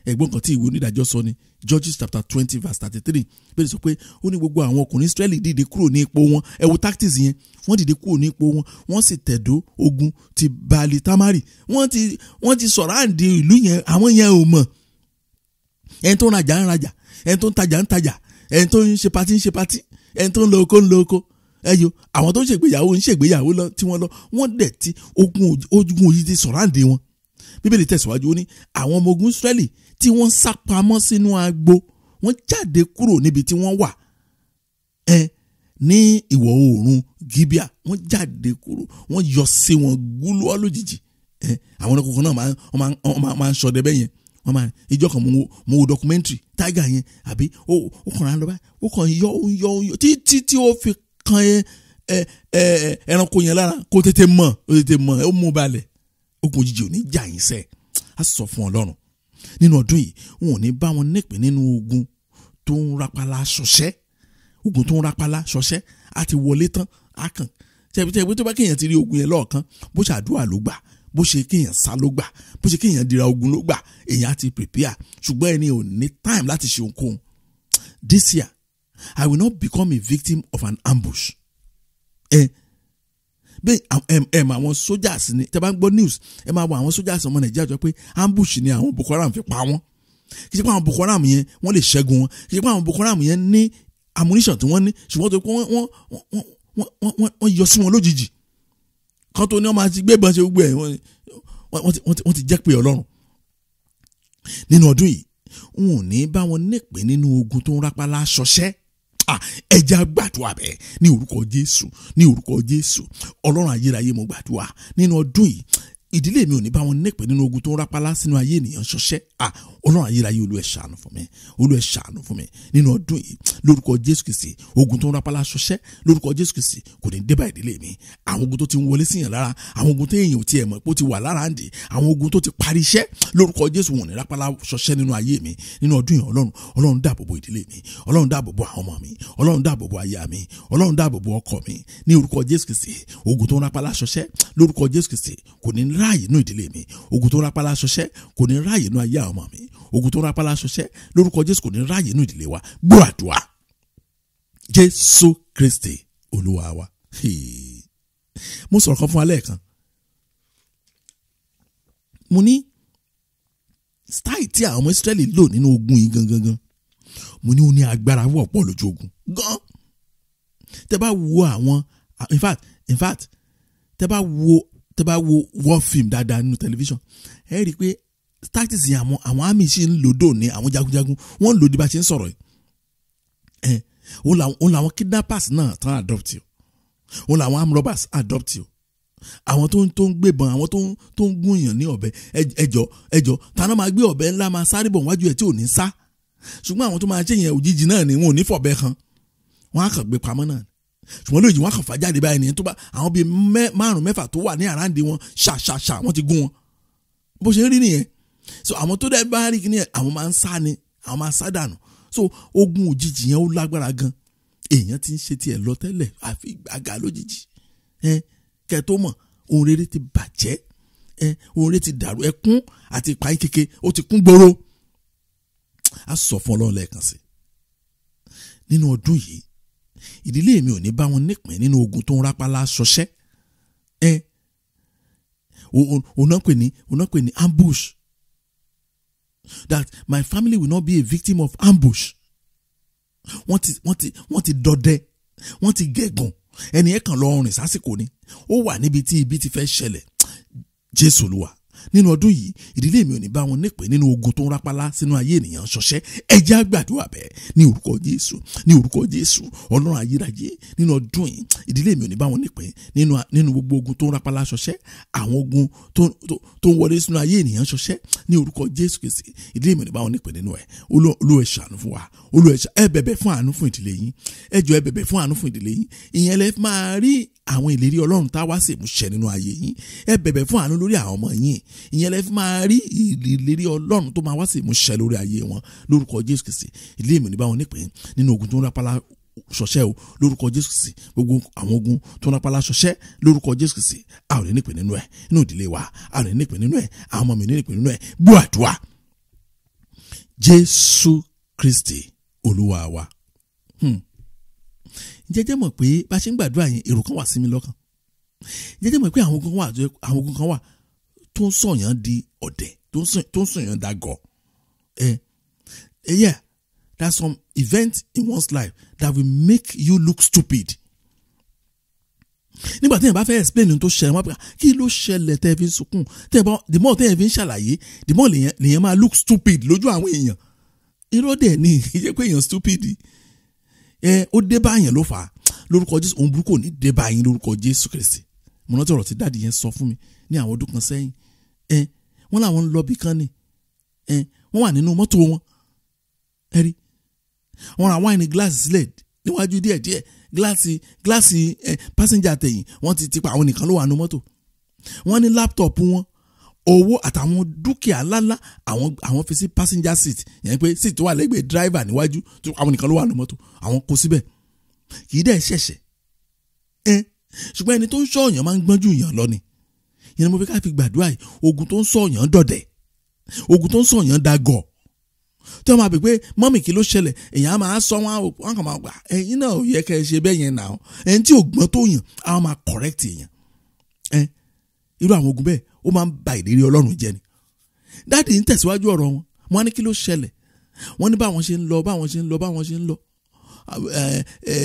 Ẹ̀gbọ́n kan tí ìwé onídàájọ́ sọ ni Judges chapter 20 verse 33. Bẹ́ẹ̀ sọ pé ó ní gbogbo àwọn ọkùnrin Ísírẹ́lì dìde kúrò ní ipò wọn. Ẹ wo tactics yẹn, wọ́n dìde kúrò ní ipò wọn, wọ́n sì tẹ̀dó ogun ti Baali Tamari. Wọ́n ti sọ̀rọ̀ àǹdí ìlú yẹn, àwọn yẹn ò mọ̀. Ẹni tó ń rajà ń rajà, ẹni tó ń tajà ń tajà, ẹni tó ń ṣe patí ń ṣe patí, ẹni tó ń lọ oko ń lọ oko. Ẹyọ àwọn tó ń ṣègbéyàwó ń ṣègbéyàwó lọ tí wọ́n lọ, wọ́n dẹ̀ ti ogun òjijì ti sọ̀rọ̀ àǹdí wọn. Bíbélì tẹ̀síwájú, ó ní àwọn ọmọ ogun Ísírẹ́lì tí wọ́n sá pamọ́ sínú agbo, wọ́n jáde kúrò níbi tí wọ́n wà ní ìwọ̀ oòrùn Gíbíà. Wọ́n jáde kúrò, wọ́n yọ sí wọn gúlúọ́ lójijì. Àwọn ọkùnrin náà máa ń ṣọdẹ bẹ́ẹ̀ yẹn. Wọ́n máa ìjọ kan mo wo documentary tiger yẹn, àbí ó kàn án lọ báyìí, ó kàn yọ ó yọ ó yọ títí tí ó fi kan ẹranko yẹn lára, kó tètè mọ̀, ó tètè mọ̀, ó mú balẹ̀. Ogun òjijì ò ní jà yín sẹ́. Á sọ fún Ọlọ́run nínú ọdún yìí, wọn ò ní bá wọn nípìn nínú ogun tó ń rapala ṣọṣẹ́. Ogun tó ń rapala ṣọṣẹ́ á ti wọlé tán, á kàn tẹ̀bítẹ̀bí tó bá kéèyàn ti rí ogun yẹn lọ́ọ̀kan, bó ṣe àdúrà ló gbà, bó ṣe kéèyàn sá ló gbà, bó ṣe kéèyàn dira ogun ló gbà, èèyàn á ti prepare. Ṣùgbọ́n ẹni ò ní time láti ṣe ohunkóhun. This year, I will not become a victim of an ambush. Bẹ́ẹ̀ àwọn soldiers ni, tẹ́ bá ń gbọ́ news, ẹ máa wo àwọn soldiers ọmọ Nàìjíríà jọ pé ambush ni àwọn Boko Haram fi pa wọ́n. Kì í ṣe pé àwọn Boko Haram yẹn wọ́n lè ṣẹ́gun wọn, kì í ṣe pé àwọn Boko Haram yẹn ní ammunition tí wọ́n ní, ṣùgbọ́n tó pé wọ́n yọ sí wọn lójijì. Kan tó ní wọ́n máa ti gbé ìbọn ṣe gbogbo ẹ̀, wọ́n ti jẹ́ pé Ọlọ́run. Nínú ọdún yìí, wọn ò ní bá wọn nípìn nínú ogun tó ń rápálá ṣọṣẹ́. Ẹ jẹ́ á gbàdúrà bẹ́ẹ̀ ní orúkọ Jésù, ní orúkọ Jésù. Ọlọ́run ayérayé, mo gbàdúrà nínú ọdún yìí, ìdílé mi ò ní bá wọn nípìn nínú ogun tó ń rápálá sínú ayé ènìyàn ṣọṣẹ́. Ọlọ́run ayérayé, Olúwa ṣàánú fún mi, Olúwa ṣàánú fún mi nínú ọdún yìí lórúkọ Jésù Kristi. Ogun tó ń rápálá ṣọṣẹ́ lórúkọ Jésù Kristi kò ní dé bá ìdílé mi. Àwọn ogun tó ti ń wọlé síyàn lára, àwọn ogun tó èèyàn ò tiẹ̀ mọ̀ pé ó ti wà lára ń dì, àwọn ogun tó ti parí iṣẹ́ lórúkọ Jésù wọn ò ní rápálá ṣọṣẹ́ nínú ayé mi nínú ọdún yìí. Ọlọ́run, Ọlọ́run dáàbò bo ìdílé mi, Ọlọ́run dáàbò bo àwọn ọmọ mi, Ọlọ́run dáàbò bo aya mi, Ọlọ́run dáàbò bo ọkọ mi ní orúkọ Jésù Kristi. Ogun tó ń rápálá ṣọṣẹ́ lórúkọ Jésù Kristi kò ní ráàyè nínú ìdílé mi. Ogun tó ń rápálá ṣọṣẹ́ kò ní ráàyè nínú ayé àwọn ọmọ mi. Ogun tó ń rápálá ṣọṣẹ́ lórúkọ Jésù kò ní ráàyè nínú ìdílé wa. Gbọ́ àdúrà, Jésù Kristi Olúwa wa. Mo sọ̀rọ̀ kan fún alẹ́ kan, mo ní style tí àwọn ọmọ Ísírẹ́lì lò nínú ogun yìí gangan gan, mo ní ó ní agbára wọ̀pọ̀ lójú ogun gan. Tẹ́ bá wo àwọn, in fact tẹ́ bá wo war film dáadáa nínú tẹlifíṣàn, ẹ rí i pé tactics yẹn àwọn army ṣì ń lò dò ní, àwọn jagunjagun wọ́n ń lò di bá ṣe ń sọ̀rọ̀ yìí. Òun làwọn kidnappers náà tán adopt o, òun làwọn armed robbers adopt o. Àwọn tó ń gbébọn, àwọn tó ń gúnyàn ní ọ̀bẹ, ẹjọ́ ẹjọ́ tàná máa gbé ọ̀bẹ ńlá máa sáré bọ̀ wájú ẹ̀ tí ò ní sá. Ṣùgbọ́n àwọn tó máa ṣe yẹn òjijì náà ni wọn ò ní fọ̀bẹ kan, wọn á kàn gbé pamọ́ náà. Ṣùgbọ́n lójijì wọn á kàn fà jáde báyìí nìyẹn. Tó bá àwọn bíi márùn mẹ́fà tó wà ní àràǹdí wọn ṣàṣàṣà wọ́n ti gún wọn. Bó ṣe ń rí nìyẹn. So àwọn tó dẹ́ bá rí kíní ẹ̀, àwọn máa ń sá ni, àwọn máa sá dànù. So ogun òjijì yẹn ó lágbára gan. Èèyàn ti ń ṣe tiẹ̀ lọ tẹ́lẹ̀, àfi gbàgà lójijì. Kẹ́ tó mọ̀, ohun rere ti bàjẹ́, ohun rere ti dàrú, ẹkún àti ìpayín keke ó ti kún gbòòrò. A sọ fún Ọlọ́run lẹ́ẹ̀kan sí nínú ọdún yìí, ìdílé mi ò ní bá wọn nípìn nínú ogun tó ń rápálá ṣọṣẹ́. Òun náà pè ní ambush. That my family will not be a victim of ambush. Wọ́n ti dọdẹ, wọ́n ti gẹ̀gùn, ẹni ẹ̀ kàn lọ rìn sásìkò ni, ó wà níbi tí ibi ti fẹ́ ṣẹlẹ̀. Jésù Olúwa, nínú ọdún yìí, ìdílé mi ò ní bá wọn nípìn nínú ogun tó ń rápálá sínú ayé ènìyàn ṣọṣẹ́. Ẹ jẹ́ á gbàdúrà bẹ́ẹ̀ ní orúkọ Jésù, ní orúkọ Jésù. Ọlọ́run ayérayé, nínú ọdún yìí, ìdílé mi ò ní bá wọn nípìn nínú gbogbo ogun tó ń rápálá ṣọṣẹ́, àwọn ogun tó ń wọlé sínú ayé ènìyàn ṣọṣẹ́ ní orúkọ Jésù Kristi. Ìdílé mi ò ní bá wọn nípìn nínú ẹ̀. Olúwa ẹ ṣàánú fún wa. Olúwa ẹ bẹ̀bẹ̀ fún àánú fún ìdílé yín. Ẹ jọ̀ọ́ ẹ bẹ̀bẹ̀ fún àánú fún ìdílé yín. Ìyẹn lẹ máa rí àwọn ìlérí Ọlọ́run tá wá sí ìmúṣẹ nínú ayé yín. Ẹ bẹ̀bẹ̀ fún àánú lórí àwọn ọmọ yín. Ìyẹn lẹ máa rí ìlérí Ọlọ́run tó máa wá sí ìmúṣẹ lórí ayé wọn lórúkọ Jésù Kristi. Ìdílé mi ò ní bá wọn nípìn nínú ogun tó ń rápálá ṣọṣẹ́ o lórúkọ Jésù Kristi. Gbogbo àwọn ogun tó ń rápálá ṣọṣẹ́ lórúkọ Jésù Kristi, a ò ní nípìn nínú ẹ̀. Nínú ìdílé wa, a ò ní nípìn nínú ẹ̀. Àwọn ọmọ mi ò ní nípìn nínú ẹ̀. Gbọ́ àdúrà. Jésù Kristi Olúwa wa. Jẹ́jẹ́ mọ̀ pé bá ṣe ń gbàdúrà yẹn, èrò kan wà sí mi lọ́kàn. Jẹ́jẹ́ mọ̀ pé àwọn ogun kan wà tó ń sọ̀yàn di ọ̀dẹ̀, tó ń sọ̀yàn dàgọ̀. Yeah, there's some event in one's life that will make you look stupid. Nígbà tí èèyàn bá fẹ́ explain ohun tó ṣẹlẹ̀, wọ́n á pè kí ló ṣẹlẹ̀ tẹ́ fi ń sunkún, the more tẹ́ fi ń ṣàlàyé, the more lèèyàn máa look stupid lójú àwọn èèyàn. Irọ́ dẹ̀ ni, ìjẹ́ pé èèyàn stupid. Ó dé báyẹn ló fà á lórúkọ Jésù. Òun burúkú ò ní dé báyìí lórúkọ Jésù Kristi. Mo rántí ọ̀rọ̀ tí dáàdì yẹn sọ fún mi ní àwọn ọdún kan sẹ́yìn. Wọ́n làwọn ń lọ bí kan ni, wọ́n wà nínú mọ́tò wọn, ẹ rí wọ́n ra wáìnì gíláàsì sílẹ̀ níwájú díẹ̀díẹ̀, gíláàsì pásẹ́njà tẹ̀yìn wọ́n ti tipa, àwọn nìkan ló wà nínú mọ́tò. Wọ́n ní láptọ̀pù wọn, owó àtàwọn dúkìá ńláńlá àwọn fi sí passenger seat, yẹn pé seat tó wà lẹ́gbẹ̀ẹ́ driver níwájú, àwọn nìkan ló wà nínú mọ́tò, àwọn kó síbẹ̀. Kì í dẹ̀ ṣẹ̀ṣẹ̀. Ṣùgbọ́n ẹni tó ń ṣọ́ èèyàn máa ń gbọ́n jù èèyàn lọ ni. Ìyẹn ni mo fi ká fi gbàdúrà yìí. Ogun tó ń sọ èèyàn dọ̀dẹ̀, ogun tó ń sọ èèyàn dagọ̀. Tí wọ́n máa bè pé mọ́mì kí ló ṣẹlẹ̀, èèyàn á máa sọ wọn kàn máa gbà, ẹ̀yin náà ò yẹ kẹ́ ẹ ṣe bẹ́ẹ̀ yẹn náà. Ẹni tí ò gbọ́n tó yàn á máa correct èèyàn. Irú àwọn ogun bẹ́ẹ̀ ó máa ń ba ìlérí Ọlọ́run jẹ́ ni. Dáàdì ń tẹ̀síwájú ọ̀rọ̀ wọn, wọ́n ní kí ló ṣẹlẹ̀, wọ́n ní báwọn ṣe ń lọ báwọn ṣe ń lọ báwọn ṣe ń lọ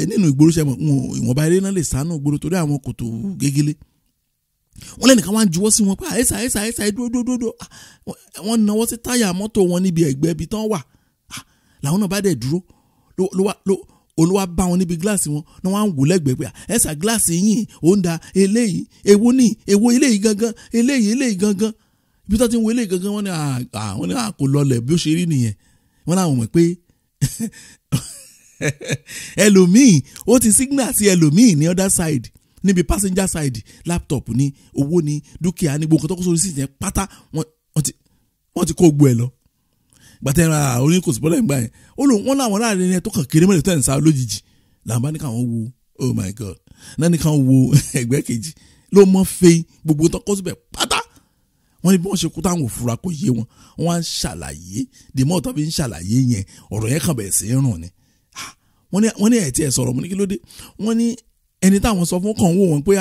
nínú ìgboro ṣe mọ̀ ìwọ̀nba eré náà lè sánú ìgboro torí àwọn kòtò gegele. Wọ́n lẹ́nìkan wá ń juwọ́ sí wọn pé àyẹ́sà àyẹ́sà àyẹ́sà dúró dúró dúró. Wọ́n náwó sí táyà mọ́tò wọn níbi ẹ̀gbẹ́ ibi tán wà. Làwọn náà bá dẹ̀ dúró, olúwa bá wọn níbi gíláàsì wọn ní wọ́n á ń wò lẹ́gbẹ̀ẹ́ pé ẹ̀sà gíláàsì yìí ó ń da eléyìí, èwo ní èwo eléyìí gangan, eléyìí eléyìí gangan. Ibi tó ti ń wo eléyìí gangan, wọ́n ní àwọn ní kò lọlẹ̀ bí ó ṣe rí nìyẹn. Wọ́n láwọn mọ̀ pé ẹlòmíì ó ti signal sí ẹlòmíì ní other side, níbi passenger side, laptop ní owó ní dúkìá ní gbogbo nǹkan tó kó sórí sí ìyẹn pátá, wọ́n ti kó gbogbo ẹ̀ lọ. Gbàtẹ́ra oníkòsí bọ́lá ìgbà yẹn ó lóun wọ́n láwọn láàrin ẹni tó kàn kéré mọ́lẹ̀ tó ẹ̀ ń sá lójijì làwọn bá ní káwọn wo, oh my god, náà ní káwọn wo ẹgbẹ́ kejì ló mọ́ fẹ́ gbogbo tó kó síbẹ̀ pátá. Wọ́n ní bí wọ́n ṣe kú táwọn òfurufú kò yé wọn, wọ́n á ń ṣàlàyé dèmọ́ tó fi ń ṣàlàyé yẹn, ọ̀rọ̀ yẹn kàn bẹ̀rẹ̀ sí í rùn ni. Wọ́n ní ẹ̀ tí ẹ̀ sọ̀rọ̀, mo ní kí ló dé? Wọ́n ní ẹni táwọn sọ fún kàn wò wọ́n pé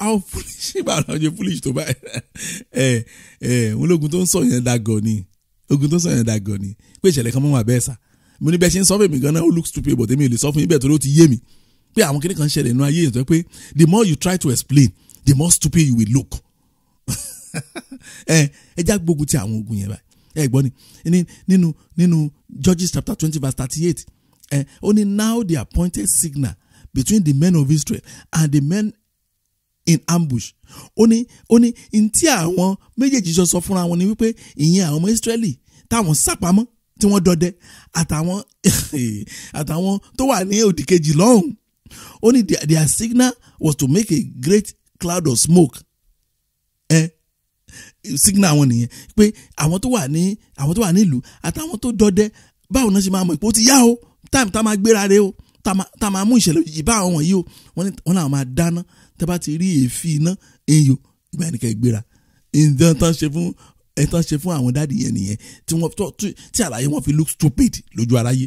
how foolish, báwo la ṣe foolish tó báyìí. Wọ́n lógun tó ń sọ yẹn dàgọ̀ ni, ogun tó ń sọ yẹn dàgọ̀ ni, pé ìṣẹ̀lẹ̀ kan mọ́ wà bẹ́ẹ̀ sà. Mo ní bẹ́ẹ̀ ṣe ń sọ fún mi gan-an, ó look stupid, but èmi ò lè sọ fún yín bẹ́ẹ̀ torí ó ti yé mi pé àwọn kékeré kan ṣẹlẹ̀ nínú ayé yẹn tó pé the more you try to explain, the more stupid you will look. Ẹ já gbógun ti àwọn ogun yẹn báyìí. Ẹ gbọ́ ni nínú Judges chapter 20 verse 38, ó ní now the appointed signal between the men of Israel and the men in ambush. Ó ní ntí àwọn méjèèjì jọ sọ fúnra wọn ni wípé ìyẹn àwọn ọmọ Ísírẹ́lì táwọn sápamọ́ tí wọ́n dọdẹ àtàwọn àtàwọn tó wà ní òdìkejì lọ́hùn. Ó ní their signal was to make a great cloud of smoke. Signal wọn nìyẹn pé àwọn tó wà ní ìlú àtàwọn tó dọdẹ báwo náà ṣe máa mọ̀ pé ó ti yá o, táìmù tá máa gbéra rẹ o, tá máa mú ìṣẹ̀lẹ̀ òjijì bá àwọn wọ̀nyí o. Wọ́n náà máa dáná, tẹ́ bá ti rí èéfín iná èèyàn ìgbà yẹn kẹ́ gbéra. Ǹjẹ́ tán ṣe fún àwọn dáàdì yẹn nìyẹn tí wọ́n tí àlàyé wọn fi look stupid lójú aráyé.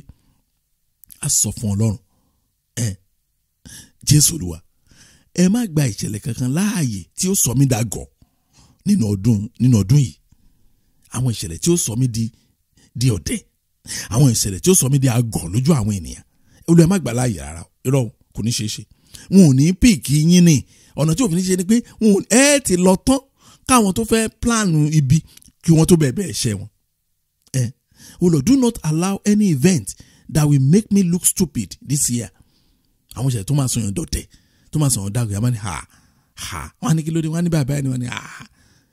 A sọ fún Ọlọ́run, Jésù Olúwa, ẹ má gba ìṣẹ̀lẹ̀ kankan láàyè tí ó sọ mí dàgọ̀ nínú ọdún yìí. Àwọn ìṣẹ̀lẹ̀ tí ó sọ mí di ọ̀dẹ̀, àwọn ìṣẹ̀lẹ̀ tí ó sọ mí di àgọ̀ lójú àwọn ènìyàn, Olúwa ẹ má gbà láàyè rárá. Irọ́ kò ní ṣeé ṣe. Wọn ò ní píìkì yín ni. Ọ̀nà tí òfin ṣe ni pé wọn ẹ ti lọ tán káwọn tó fẹ́ plánù ibi kí wọ́n tó bẹ̀ẹ̀ ṣẹ́ wọn. Olúwa, do not allow any event that will make me look stupid this year. Àwọn ìṣẹ̀lẹ̀ tó máa sọyàn dọ̀tẹ̀, tó máa sọyàn dàgbé, a máa ní ha ha, wọ́n á ní kí ló dé, wọ́n á ní bàbá ẹni, wọ́n á ní ha,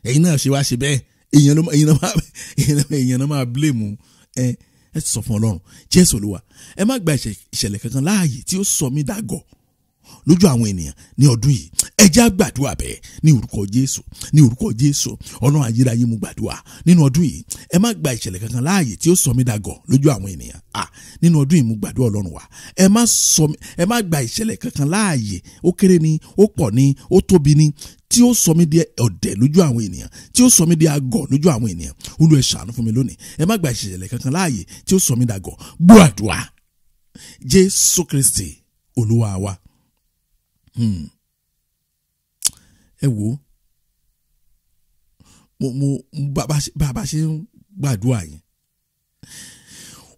ẹ̀yin náà ṣe wá ṣe bẹ́ẹ̀, èèyàn náà máa blame. Ẹ sọ fún Ọlọ́run, Jésù Olúwa, ẹ má gba ìṣẹ̀lẹ̀ kankan láàyè tí ó sọ mí dàgọ̀ lójú àwọn ènìyàn ní ọdún yìí. Ẹ jẹ́ á gbàdúrà bẹ́ẹ̀ ní orúkọ Jésù, ní orúkọ Jésù. Ọlọ́run ayérayé, mo gbàdúrà nínú ọdún yìí, ẹ má gba ìṣẹ̀lẹ̀ kankan láàyè tí ó sọ mí dàgọ̀ lójú àwọn ènìyàn. Nínú ọdún yìí mo gbàdúrà Ọlọ́run wa, ẹ má gba ìṣẹ̀lẹ̀ kankan láàyè, ó kéré ni, ó pọ̀ ni, ó tóbi ni, tí ó sọ mí di ọ̀dẹ̀ lójú àwọn ènìyàn, tí ó sọ mí di àgọ̀ lójú àwọn ènìyàn. Olúwa, ẹ ṣàánú fún mi lónìí. Ẹ má gba ìṣẹ̀lẹ̀ kankan láàyè tí ó sọ mí dàgọ̀. Gbọ́ àdúrà, Jésù Kristi Olúwa wa. Ẹ wo, mo bá ṣe ń gbàdúrà yẹn,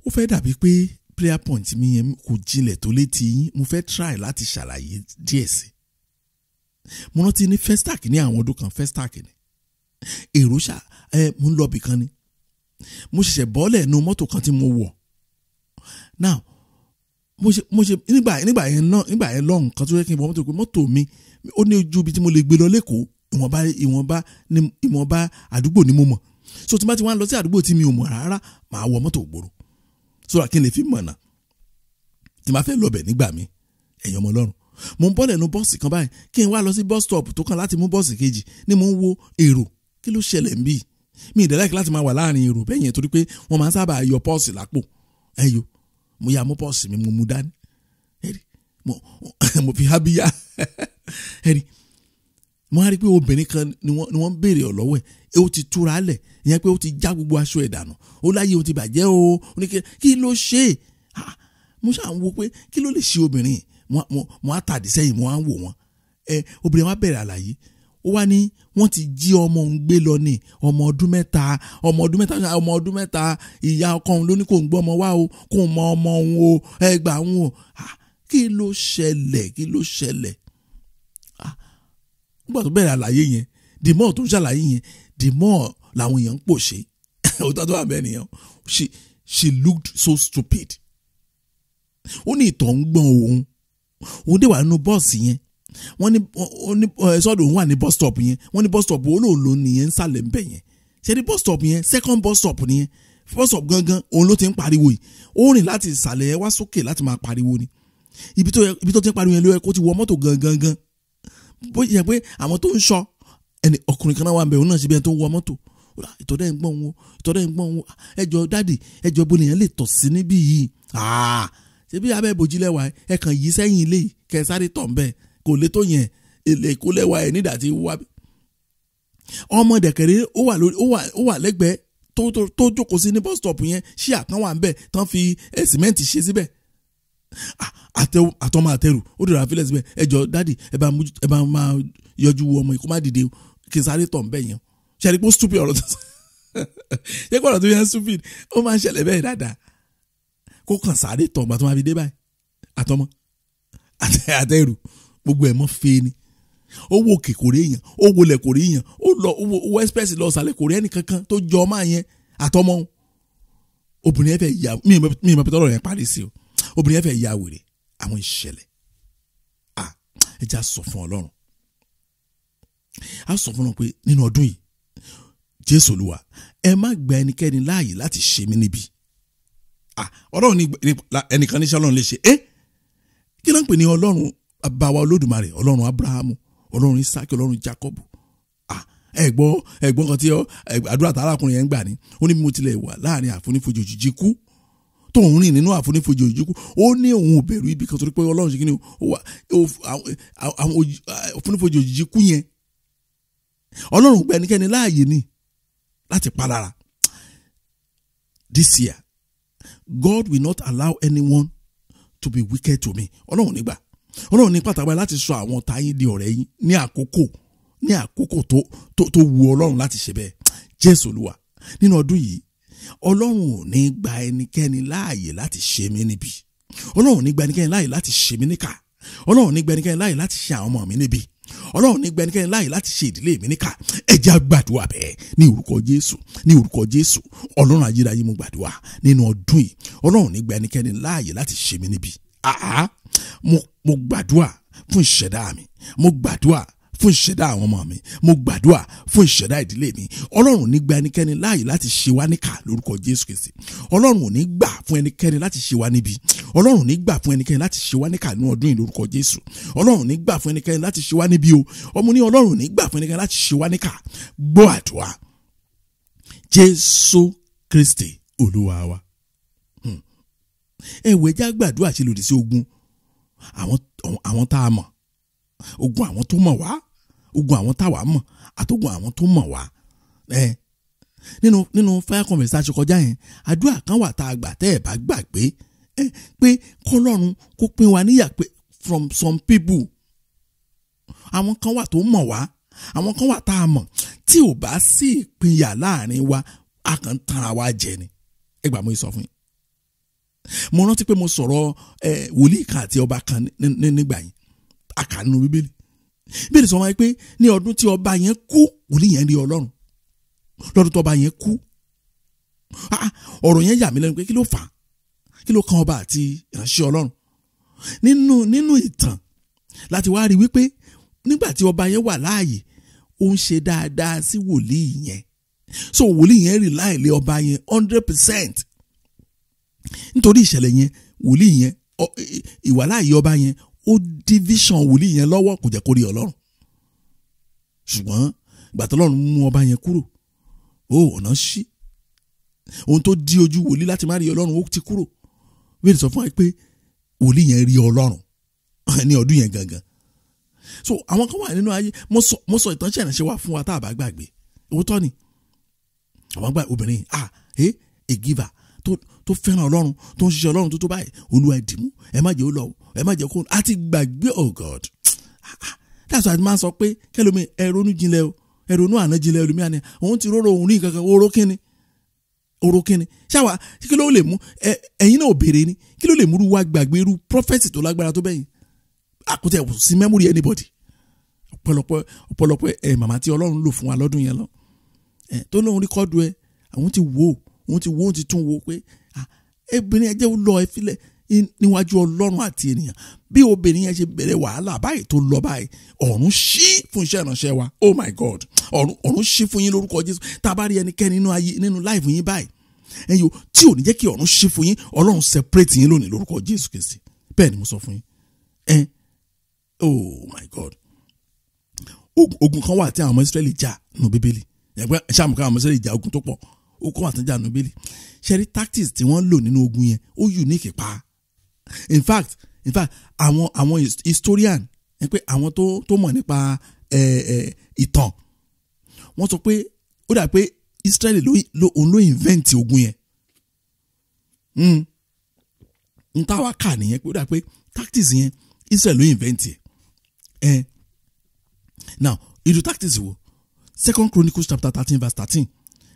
ó fẹ́ dàbí pé prayer point mi yẹn kò jinlẹ̀ tó létí yín. Mo fẹ́ try láti ṣàlàyé díẹ̀ sí. Mo rántí ní Festac ní àwọn ọdún kan, Festac ni èrò ṣá, mo ń lọ bì kan ni, mo ṣẹ̀ṣẹ̀ bọ́ọ̀lẹ̀ nu mọ́tò kan tí mo wọ̀. Now mo ṣe nígbà yẹn lọ́hùn kan tó yẹ kí n bọ mọ́tò, pé mọ́tò mi ó ní ojú ibi tí mo lè gbé lọ lẹ́kọ̀ọ́, ìwọ̀nba àdúgbò ni mo mọ̀. So tí n bá ti wá lọ sí àdúgbò tí mi ò mọ̀ rárá, màá wọ mọ́tò gbòòrò so kí n lè fi mọ̀nà tí n bá fẹ́ lọ bẹ̀ nígbà mi. Ẹ̀yin ọmọ Ọlọ́run, mo ń bọ́ lẹ́nu bọ́ọ̀sì kan báyìí kí n wá lọ sí bus stop tó kàn láti mú bọ́ọ̀sì kejì ni mo ń wo èrò. Kí ló ṣẹlẹ̀ ń bí? Mi ì dẹ̀ láìkí láti máa wà láàrin èrò bẹ́ẹ̀ yẹn torí pé wọ́n máa ń sábà yọ pọ́ọ̀sì lápò. Ẹ̀yọ́, mo ya mú pọ́ọ̀sì mi, mo mú dání, ẹ̀rí, mo fi hábíyá, ẹ̀rí. Mo á rí pé obìnrin kan ni wọ́n ń béèrè ọ̀lọ́wọ́ ẹ̀, ó ti túra lẹ̀, ìyẹn pé ó ti já gbogbo aṣọ ẹ̀ dànù, ó láyé ó ti bàjẹ́ o. Ó ní kí ló ṣe é? Mo ṣáà ń wo pé kí ló lè ṣe obìnrin. Mo á tàdí sẹ́yìn, mo á ń wò wọ́n. Obìnrin wa bẹ̀rẹ̀ àlàyé, ó wá ní wọ́n ti jí ọmọ òun gbé lọ ní ọmọ ọdún mẹ́ta, ìyá ọkọ òun ló ní kò ń gbọ́ ọmọ wá o, kò mọ ọmọ òun o, ẹ gbà òun o. Kí ló ṣẹlẹ̀? Kí ló ṣẹlẹ̀? Nígbà tó bẹ̀rẹ̀ àlàyé yẹn, the more tó ń ṣàlàyé yẹn, the more làwọn èèyàn ń pòṣe. Òótọ́ tó wà bẹ́ẹ̀ nìyẹn. She looked so stupid. Ó ní ìtọ̀ ń gbọ́n òun, òun dé wà nínú bọ́ọ̀sì yẹn, wọ́n ní sọ́dọ̀ òun wà ní bus stop yẹn, wọ́n ní bus stop olóòlò nìyẹn ń sàlẹ̀ ń bẹ̀ yẹn. Ṣe ní bus stop yẹn, second bus stop nìyẹn, bus stop gangan òun ló ti ń pariwo yìí. Ó rìn láti ìsàlẹ̀ yẹn wá sókè láti máa pariwo ni. Ibi tó ti ń pariwo yẹn ló yẹ kó ti wọ mọ́tò gangan gan. Bó yẹ pé àwọn tó ń sọ ẹni ọkùnrin kan náà wà ń bẹ̀, òun náà ṣe bí ẹni tó ń wọ mọ́tò. Ìtọ́dẹ̀ ń gbọ́n wọn, ìtọ́dẹ̀ ń gbọ́n wọn, ẹjọ́ dáàdì, ẹjọ́ bó nìyẹn lè tọ̀ sí níbí yìí. Ṣe bí abẹ́ ìbòjì lẹ́wà ẹ kàn yí sẹ́yìn ilé kẹ sáré tọ̀ ń bẹ́ẹ̀, kò lè tó yẹn, èlé kó lẹ́wà ẹ̀ nígbà tí wá. Ọmọ dẹ̀kẹ̀rẹ́ ó wà lẹ́gbẹ̀ẹ́ tó jókòó sí ní bus stop yẹn, ṣí àkàn wà ń bẹ̀ tán fi sìmẹ́ǹtì ṣe síbẹ̀. Àtọmọ àtẹrù ó dọ̀rọ̀ àfilẹ̀ síbẹ̀. Ẹjọ́ dádì, ẹ bá máa yọjú wo ọmọ kó má dìde kí n sáré tọ̀ ń bẹ̀ yẹn. Ṣe é rí pé ó stupid ọ̀rọ̀ tó ṣe kó ọ̀rọ̀ tó yẹn stupid, ó máa ń ṣẹlẹ̀ bẹ́ẹ̀ dáadáa. Kó kàn sáré tọ̀ gbà tó máa fi dé báyìí, àtọmọ àtẹrù gbogbo ẹ̀ mọ́ fẹ́ ni. Ó wo òkè kò rí èèyàn, ó wọlé kò rí èèyàn, ó lọ owó express lọ sàlẹ̀ kò rí ẹnì kankan tó jọ ọmọ yẹn àtọmọ. Obìnrin yẹn fẹ́ ya, mi ì mọ̀ pé tọ́rọ̀ yẹn parí sí o. Obìnrin yẹn fẹ́ ya wèrè. Àwọn ìṣẹ̀lẹ̀, ẹ já sọ fún Ọlọ́run. A sọ fún wọn pé nínú ọdún yìí, Jésù Olúwa, ẹ má gba ẹnikẹ́ni láàyè láti ṣe mí níbi. Ọlọ́run ní ẹnìkan níṣẹ́ Ọlọ́run lè ṣe. Kí ló ń pè ní Ọlọ́run bàbá wa Olódùmarè, Ọlọ́run Abrahamu, Ọlọ́run Isaki, Ọlọ́run Jacob? Ẹ̀gbọ́n kan tí àdúrà tààràkùnrin yẹn ń gbà ní. Ó ní bí mo tilẹ̀ wà láàrin àfonífojì òjìji kú, tó ń rìn nínú àfonífojì òjìji kú, ó ní òun ò bẹ̀rù ibi kan torí pé Ọlọ́run ṣe kí ni ó wà àwọn àfonífojì òjìji kú yẹn. Ọlọ́run gba ẹnikẹ́ni láàyè ni láti pa lára. This year, God will not allow anyone to be wicked to me. Ọlọ́run nígbà. Ọlọ́run ní pàtàkì láti sọ àwọn ọ̀tá yín di ọ̀rẹ́ yín ní àkókò tó wu Ọlọ́run láti ṣe bẹ́ẹ̀. Jésù Olúwa, nínú ọdún yìí, Ọlọ́run ò ní gba ẹnikẹ́ni láàyè láti ṣe mí níbi. Ọlọ́run ò ní gba ẹnikẹ́ni láàyè láti ṣe mí níkà. Ọlọ́run ò ní gba ẹnikẹ́ni láàyè láti ṣe àwọn ọmọ mi níbi. Ọlọ́run ní gba ẹnikẹ́ni láàyè láti ṣe ìdílé mi níkà. Ẹ jẹ́ á gbàdúrà bẹ́ẹ̀ ní orúkọ Jésù, ní orúkọ Jésù. Ọlọ́run ayérayé, mo gbàdúrà nínú ọdún yìí, Ọlọ́run ní gba ẹnikẹ́ni láàyè láti ṣe mí níbi. Mo gbàdúrà fún ìṣẹ̀dá mi, mo gbàdúrà fún ìṣẹ̀dá àwọn ọmọ mi, mo gbàdúrà fún ìṣẹ̀dá ìdílé mi. Ọlọ́run ní gba ẹnikẹ́ni láàyè láti ṣe wá níkà lórúkọ Jésù Kristi. Ọlọ́run ò ní gbà fún ẹnikẹ́ni láti ṣe wá níbi. Ọlọ́run ní gbà fún ẹnikẹ́ni láti ṣe wá níkà ní ọdún yìí lórúkọ Jésù. Ọlọ́run ní gbà fún ẹnikẹ́ni láti ṣe wá níbi o. Ọmọ ní Ọlọ́run ní gbà fún ẹnikẹ́ni láti ṣe wá níkà. Gbọ́ àdúrà. Jésù Kristi Olúwa wa. Ẹ̀wẹ̀ já gbàdúrà ṣe lòdì sí ogun àwọn tá a mọ̀, ogun àwọn tó mọ̀ wá, ogun àwọn táwa mọ̀, àtogun àwọn tó mọ̀ wá. Nínú fire conference tá a ṣe kọjá yẹn, àdúrà kan wà tá a gbà tẹ́ ẹ̀ bá gbàgbé pé kọ́lọ́run kó pín wa níyà pé from some people. Àwọn kan wà tó mọ̀ wá, àwọn kan wà tá a mọ̀, tí ò bá sí ìpínyà láàrin wa, a kàn ń tanra wa jẹ ni. Ẹ gbà mo sọ fún yín. Mo rántí pé mo sọ̀rọ̀ wòlíì kan àti ọba kan nígbà yẹn. A kà nínú Bíbélì. Bíbélì sọ wọn pé ní ọdún tí ọba yẹn kú, wòlíì yẹn rí Ọlọ́run. Lọ́dún tí ọba yẹn kú, ọ̀rọ̀ yẹn yà mí lẹ́nu pé kí ló fà á? Kí ló kan ọba àti ìránṣẹ́ Ọlọ́run? Nínú ìtàn láti wá rí wípé nígbà tí ọba yẹn wà láàyè, ó ń ṣe dáadáa sí wòlíì yẹn. So wòlíì yẹn rí láìlé ọba yẹn 100%. Nítorí ìṣẹ̀lẹ̀ yẹn, wòlíì yẹn, ìwàláàyè ọba yẹn, ó division wòlíì yẹn lọ́wọ́, kò jẹ́ kó rí Ọlọ́run. Ṣùgbọ́n ìgbà tí Ọlọ́run mú ọba yẹn kúrò, ó ọ̀nà ṣí. Ohun tó di ojú wòlíì láti má rí Ọlọ́run ó ti kúrò. Bíbélì sọ fún wa pé wòlíì yẹn rí Ọlọ́run ní ọdún yẹn gangan. So àwọn kan wà nínú ayé, mo sọ ìtàn ìránṣẹ́ wa fún wa tá a bá gbàgbé. Òótọ́ ni àwọn gbà obìnrin a giver tó fẹ́ràn Ọlọ́run, tó ń ṣiṣẹ́ Ọlọ́run tó báyìí, Olúwa ẹ dìmú, ẹ má jẹ́ ó lọ, ẹ má jẹ́ kó a ti gbàgbé. Oh God, that's why I máa sọ pé kẹlòmí ẹ ronú jinlẹ̀ o, ẹ ronú àná jinlẹ̀. Ẹlòmí àná òun ti róró òun rí nǹkan kan, oró kíni ṣáwa, kí ló lè mú ẹ̀yin náà béèrè ni, kí ló lè múrú wa gbàgbé irú prophecy tó lágbára tó bẹ́yìn? Àkótẹ́ sí memory anybody. Ọ̀pọ̀lọpọ̀ ẹ màmá tí Ọlọ́run lò fún wa lọ́dún yẹn lọ, tó lóun rékọ́dù ẹ, àwọn ti wò òun ti wo, òun ti tún wo pé obìnrin ẹ jẹ́ ó lọ, ẹ filẹ̀ níwájú Ọlọ́run àti ènìyàn. Bí obìnrin yẹn ṣe bẹ̀rẹ̀ wàhálà báyìí tó lọ báyìí, ọ̀run ṣí fún iṣẹ́ ìránṣẹ́ wa. Oh my God, ọ̀run ṣí fún yín lórúkọ Jésù. Tá a bá rí ẹnikẹ́ni nínú ayé, nínú life yín báyìí, ẹ̀yin tí ò ní jẹ́ kí ọ̀run ṣí fún yín, Ọlọ́run separate yín lónìí lórúkọ Jésù Kristi. Bẹ́ẹ̀ ni mo sọ fún yín. Oh my God, ogun kan wà tí àwọn ọmọ Ísírẹ́lì jà nínú Bíbélì. Ẹ̀gbẹ́ ṣàmùkọ́ àwọn ọmọ Ísírẹ́lì jà ogun tó pọ̀. Ó kọ́ àtúnjà nínú Bíbélì. Ṣẹ́rí tactics tí wọ́n lò nínú ogun yẹn, ó unique pa. In fact àwọn historian, ẹ pé àwọn tó mọ̀ nípa ìtàn, wọ́n sọ pé ó dà pé Israeli òun ló invent ogun yẹn. N táwa kà nìyẹn pé ó dà pé tactics yẹn Israel ló invent ẹ. Now irú tactics wo? 2 Chronicles chapter 13 verse 13.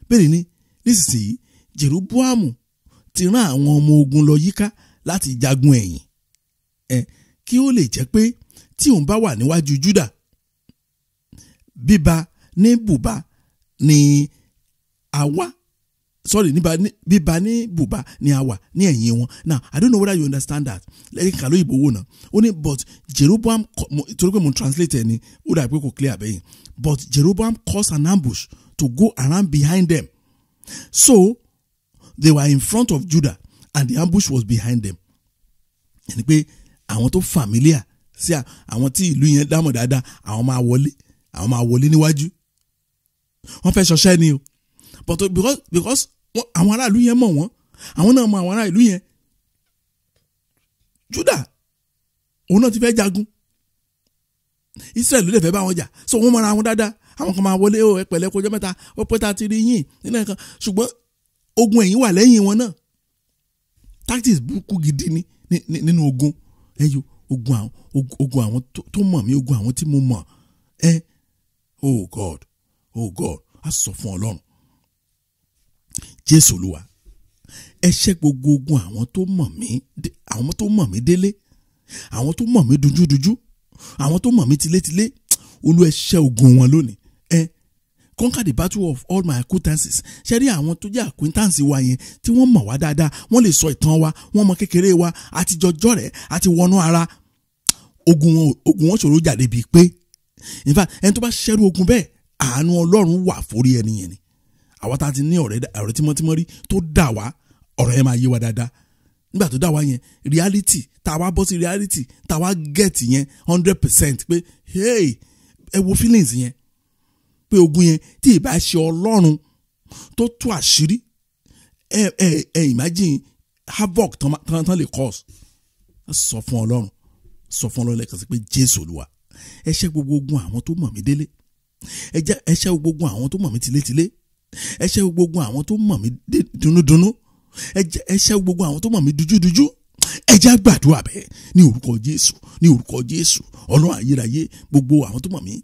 Bẹ́ẹ̀ ni nísinsìnyí Jeroboamu ti rán àwọn ọmọ ogun lọ yíká láti jagun ẹ̀yìn, kí ó lè jẹ́ pé tí òun bá wà níwájú Júdà, bíba ní bùbá ni àwa Sorry, bíba ní bùbá ni a wà ní ẹ̀yìn wọn. Now, I don't know whether you understand that. Lẹ́yìn kàló ìbò wò náà. Ó ní, but Jeroboam, torí pé mo translate ẹ ni, ó dà pé kò clear bẹ́yìn. But Jeroboam caused an ambush to go around behind them. So they were in front of Judah and the ambush was behind them. Ẹni pé àwọn tó familiar sí àwọn tí ìlú yẹn dámọ̀ dáadáa, àwọn máa wọlé, àwọn máa wọlé níwájú. Wọ́n fẹ́ ṣọṣẹ́ ni o. But because àwọn aráàlú yẹn mọ̀ wọ́n, àwọn náà mọ̀ àwọn ará ìlú yẹn. Judah òun náà ti fẹ́ jagun, Israel ló lè fẹ́ bá wọn jà, so wọ́n mọra wọn dáadáa. Àwọn kan máa wọlé, ó ẹ pẹ̀lẹ́, kọjọ́ mẹ́ta, ó pẹ́ tá a ti rí yín nínú ẹ̀kan, ṣùgbọ́n ogun ẹ̀yìn wà lẹ́yìn wọn náà. Tactics burúkú gidi ni nínú ogun. Ẹyọ ogun àwọn tó mọ̀ mí, ogun àwọn tí mo mọ̀ ẹ. Oh God, oh God, a sọ fún Ọlọ́run. Jésù Olúwa, ẹ ṣẹ́ gbogbo ogun àwọn tó mọ̀ mí, àwọn tó mọ̀ mí délé, àwọn tó mọ̀ mí dojúdojú, àwọn tó mọ̀ mí tilétilé. Olú, ẹ ṣẹ́ ogun wọn lónìí. Ẹ conquer the battle of all my acquaintances. Ṣe rí àwọn tó jẹ́ acquaintance wa yẹn tí wọ́n mọ̀ wá dáadáa, wọ́n lè sọ ìtàn wa, wọ́n mọ kékeré wa, àti jọjọ́ rẹ̀, àti wọnú ara. Ogun wọn ṣòro jáde bíi pé, in fact, ẹni tó bá ṣẹ́rú ogun bẹ́ẹ̀, àánú Ọlọ́run wà forí ẹni yẹn ni. Àwa tá a ti ní ọ̀rẹ́ tímọ́tímọ́ rí tó dà wá, ọ̀rọ̀ yẹn máa yé wa dáadáa. Nígbà tó dà wá yẹn, reality tá a wá bọ́ sí, reality tá a wá get yẹn 100% pé hey, ẹ wo feelings yẹn pé ogun yẹn, tí ìbá ṣe Ọlọ́run tó tú àṣírí, ẹ imagine havoc tán lè cause. Sọ fún Ọlọ́run, sọ fún Ọlọ́run lẹ́ẹ̀kan sí pé Jésù Olúwa, ẹ ṣẹ́ gbogbo ogun àwọn tó mọ̀ mí délé, ẹ ṣẹ́ gbogbo àwọn tó mọ̀ mí tilétilé, ẹ ṣẹ́ gbogbo àwọn tó mọ̀ mí dunúdunú, ẹ ṣẹ́ gbogbo àwọn tó mọ̀ mí dújúdújú. Ẹ jẹ́ gbàdúrà bẹ́ẹ̀ ní orúkọ Jésù, ní orúkọ Jésù. Ọlọ́run ayérayé, gbogbo àwọn tó mọ̀ mí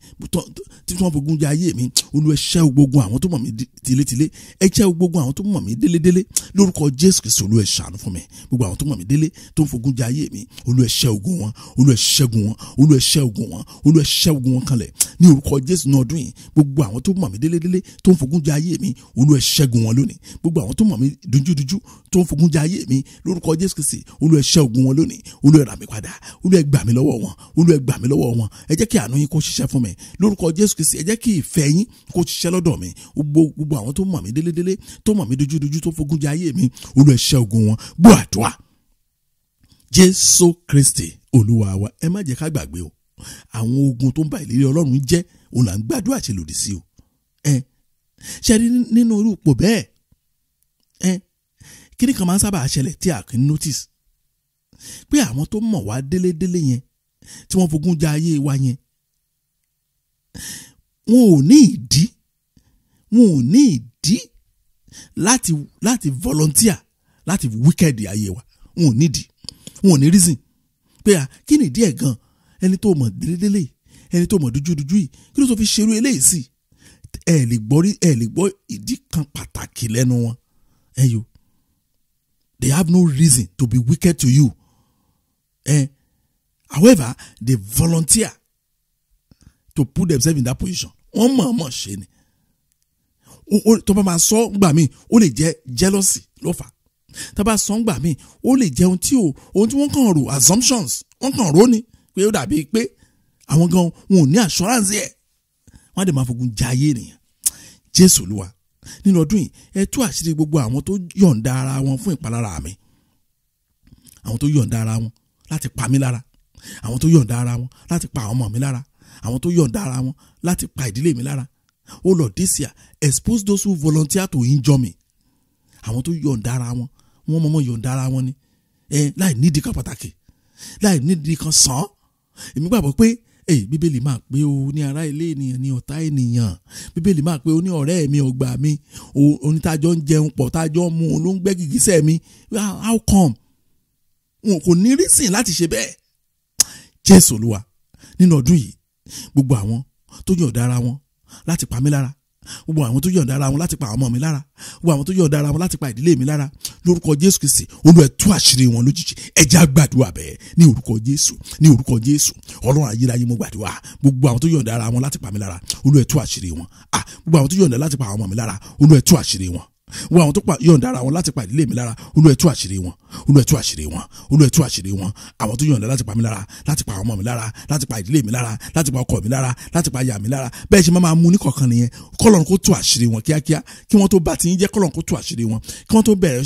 tí wọ́n fogun jẹ ayé mi, Olúwa, ẹ ṣẹ́ gbogbo àwọn tó mọ̀ mí tilétilé, ẹ ṣẹ́ gbogbo àwọn tó mọ̀ mí délédélé lórúkọ Jésù Kristi. Olúwa, ẹ ṣàánú fún mi. Gbogbo àwọn tó mọ̀ mí délé tó ń fogun jẹ ayé mi, Olúwa, ẹ ṣẹ́ ogun wọn, Olúwa, ẹ ṣẹ́gun wọn, Olúwa, ẹ ṣẹ́ ogun wọn, Olúwa, ẹ ṣẹ́ ogun wọn kanlẹ̀ ní orúkọ Jésù. Ní ọdún yìí, gbogbo àwọn tó mọ̀ mí délédélé tó ń fogun jẹ ayé mi, Olúwa, ẹ ṣẹ́gun wọn lónìí. Gbogbo àwọn tó mọ̀ mí dújúdújú tó ń fogun jẹ ayé mi lórúkọ Jésù Kristi, Olúwa, ẹ ṣẹ́ ogun wọn lónìí. Olúwa, ẹ rà mí padà, Olúwa, ẹ gbà mí lọ́wọ́ wọn, Olúwa, ẹ gbà mí lọ́wọ́ wọn. Ẹ jẹ́ kí àánú yín kó ṣiṣẹ́ fún mi lórúkọ Jésù Kristi. Ẹ jẹ́ kí ìfẹ́ yín kó ṣiṣẹ́ lọ́dọ̀ mi. Gbogbo àwọn tó mọ̀ mí délédélé, tó mọ̀ mí dújúdújú, tó fogun jẹ ayé mi, Olúwa, ẹ ṣẹ́ ogun wọn. Gbọ́ àdúrà, Jésù Kristi Olúwa wa. Ẹ má jẹ́ ká gbàgbé o, àwọn ogun tó ń ba ìlérí Ọlọ́run jẹ́ òun là ń gbàdúrà ṣe lòdì sí o. Ẹ ṣe rí nínú irú ipò bẹ́ẹ̀, ẹ kíní kan máa ń sábà ṣẹlẹ̀ tí a kì í notice, pé àwọn tó mọ̀ wá délédélé yẹn tí wọ́n fogun ja ayé wa yẹn, wọn ò ní ìdí, wọn ò ní ìdí láti volunteer láti wicked ayé wa. Wọn ò nídìí, wọn ò ní reason pé à kí ni ìdí ẹ̀ gan, ẹni tó mọ̀ délédélé, ẹni tó mọ̀ dúdúdúdú yìí, kí ló tó fi ṣerú eléyìí sí? Ẹ lè gbọ́ rí, ẹ lè gbọ́ ìdí kan pàtàkì lẹ́nu wọn. Ẹ yo, they have no reason to be wicked to you. However, they volunteer to put themselves in that position. Wọ́n mọ̀ọ́mọ̀ ṣe ni. Tó bá máa sọ ńgbà míì, ó lè jẹ́ jealousy ló fà á. Tó bá sọ ńgbà míì, ó lè jẹ́ ohun tí wọ́n kàn rò, assumptions wọ́n kàn rò ní pé ó dàbí pé àwọn gan wọn ò ní assurance yẹ. Wọ́n á dẹ̀ máa fogun ja ayé ènìyàn. Jésù Olúwa, nínú ọdún yìí, ẹ tú àṣírí gbogbo àwọn tó yọ̀ǹda ara wọn fún ìpalára mi, àwọn tó yọ̀ǹda ara wọn láti pa mí lára, àwọn tó yọ̀ǹda ara wọn láti pa àwọn ọmọ mi lára, àwọn tó yọ̀ǹda ara wọn láti pa ìdílé mi lára. Oh Lord, this year, expose those who volunteer to injure me. Àwọn tó yọ̀ǹda ara wọn, wọ́n mọ̀mọ́ yọ̀ǹda ara wọn ni ẹ láì nídìí kan pàtàkì, láì nídìí kan sàn án. Èmi gbàgbọ́ pé èyí Bíbélì máa pé o ní ará ilé ènìyàn ní ọ̀tá ènìyàn. Bíbélì máa pé o ní ọ̀rẹ́ mi, ọgbà mi, onítajọ́ ń jẹun pọ̀, tájọ́ ń mu, òun ló ń gbẹ́ gìgísẹ̀ mi. How come? Wọn kò ní reason láti ṣe bẹ́ẹ̀. Jésù Olúwa, nínú ọdún yìí, gbogbo àwọn tó yọ̀ǹda ara wọn láti pa mí lára, gbogbo àwọn tó yọ̀ǹda ara wọn láti pa àwọn ọmọ mi lára, gbogbo àwọn tó yọ̀ǹda ara wọn láti pa ìdílé mi lára lórúkọ Jésù Kristi, Olúwa, tú àṣírí wọn lójijì. Ẹ jẹ́ á gbàdúrà bẹ́ẹ̀ ní orúkọ Jésù, ní orúkọ Jésù. Ọlọ́run ayérayé, mo gbàdúrà, gbogbo àwọn tó yọ̀ǹda ara wọn láti pa mí lára, Olúwa, tú àṣírí wọn. Ah, gbogbo àwọn tó yọ̀ǹda láti pa àwọn ọmọ mi lára, Olúwa, tú àṣírí wọn. Wo àwọn tó yọ̀ǹda ara wọn láti pa ìdílé mi lára, Olúwa tú àṣírí wọn, Olúwa tú àṣírí wọn, Olúwa tú àṣírí wọn. Àwọn tó yọ̀ǹda láti pa mí lára, láti pa àwọn ọmọ mi lára, láti pa ìdílé mi lára, láti pa ọkọ mi lára, láti pa aya mi lára. Bẹ́ẹ̀ ṣe máa mú ní kọ̀ọ̀kan nìyẹn. Kọ́lọ́run kó tú àṣírí wọn kíákíá, kí wọ́n tó bá ti ń jẹ́, kọ́lọ́run kó tú àṣírí wọn, kí wọ́n tó bẹ̀rẹ̀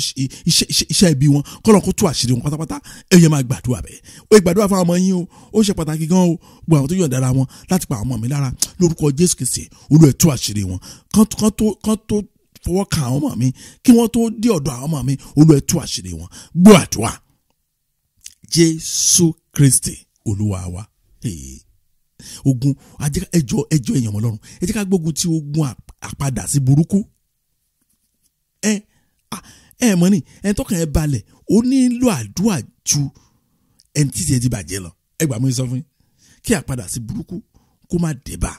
iṣẹ́ ibi wọn, kọ́lọ́run kó tú àṣírí wọn pátápátá. Ẹ yẹ máa gbàdúrà bẹ́ẹ̀. Ó gbàdúrà fún àwọn ọmọ yín o, ó ṣe pàtàkì gan o. Gbogbo àwọn tó yọ̀ǹda ara wọn láti pa àwọn ọmọ mi lára lórúkọ Jésù Kristi, Olúwa tú àṣírí wọn. Kán tó fọwọ́ kan àwọn ọmọ mi, kí wọ́n tó dé ọ̀dọ̀ àwọn ọmọ mi, Olúwa tú àṣírí wọn. Gbọ́ àdúrà Jésù Kristi Olúwa wa. Ogun ẹjọ́ èèyàn Ọlọ́run, ẹ jẹ́ ká gbógun ti ogun àpadà sí burúkú. Ẹ mọ̀ ní ẹni tọ́kàn ẹ balẹ̀, ó nílò àdúrà ju ẹni tí tiẹ̀ ti bàjẹ́ lọ. Ẹ gbà mí sọ fún yín kí àpadà sí burúkú kó má dé bá.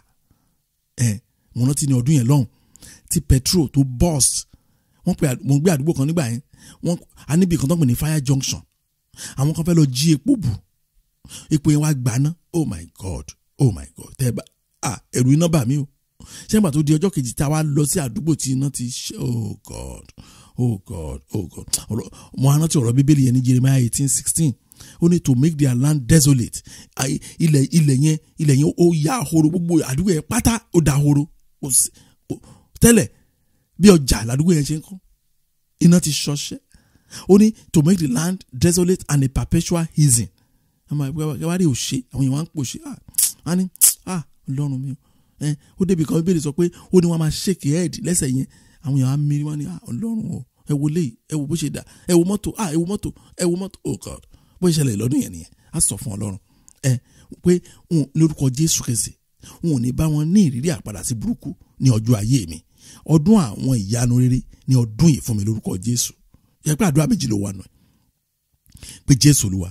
Mo rántí ní ọdún yẹn lọ́hùn tí petrol tó burst, wọ́n pe mo gbé àdúgbò kan nígbà yẹn, wọ́n a níbi kan tó ń pè ní fire junction. Àwọn kan fẹ́ lọ jí epo bù, epo yẹn wá gbaná. Oh my God, oh my God, tẹ́ ẹ bá ẹ̀rù iná bà mí o. Ṣé nígbà tó di ọjọ́ kejì tá a wá lọ sí àdúgbò tí iná ti ṣe, oh God, oh God, oh God. Mo rántí ọ̀rọ̀ Bíbélì yẹn ní Jeremiah 18:16. Ó ní to make their land desolate. Ilẹ̀ yẹn ó ya ahoro, gbogbo àdúgbò yẹn pátá ó da ahoro. Tẹ́lẹ̀ bí ọjà ládùúgbò yẹn ṣe ń kọ́, iná ti ṣọṣẹ́. Ó ní to make the land desolate and a perpetual hissing. Ẹ wá rí òṣè, àwọn èèyàn wá ń pòṣe. Á ní Ọlọ́run mi o. Ó débi kan Bíbélì sọ pé ó ní wọ́n máa shake head lẹ́sẹ̀ yẹn. Àwọn èèyàn á mírí, wọ́n ní Ọlọ́run o, ẹ wo léyìí, ẹ wo bó ṣe dà, ẹ wo mọ́tò, ẹ wo mọ́tò, ẹ wo mọ́tò. Oh God, bó ṣe ṣẹlẹ̀ lọ́dún yẹn nìyẹn. Á sọ fún Ọlọ́run pé lórúkọ Jésù Kristi, wọn ò ní bá wọn ní ìrírí àpadà sí burúkú ní ọjọ́ ayé mi. Ọdún àwọn ìyanu rere ní ọdún yìí fún mi lórúkọ Jésù. Yẹ pé àdúrà méjì ló wà nù pé Jésù Olúwa,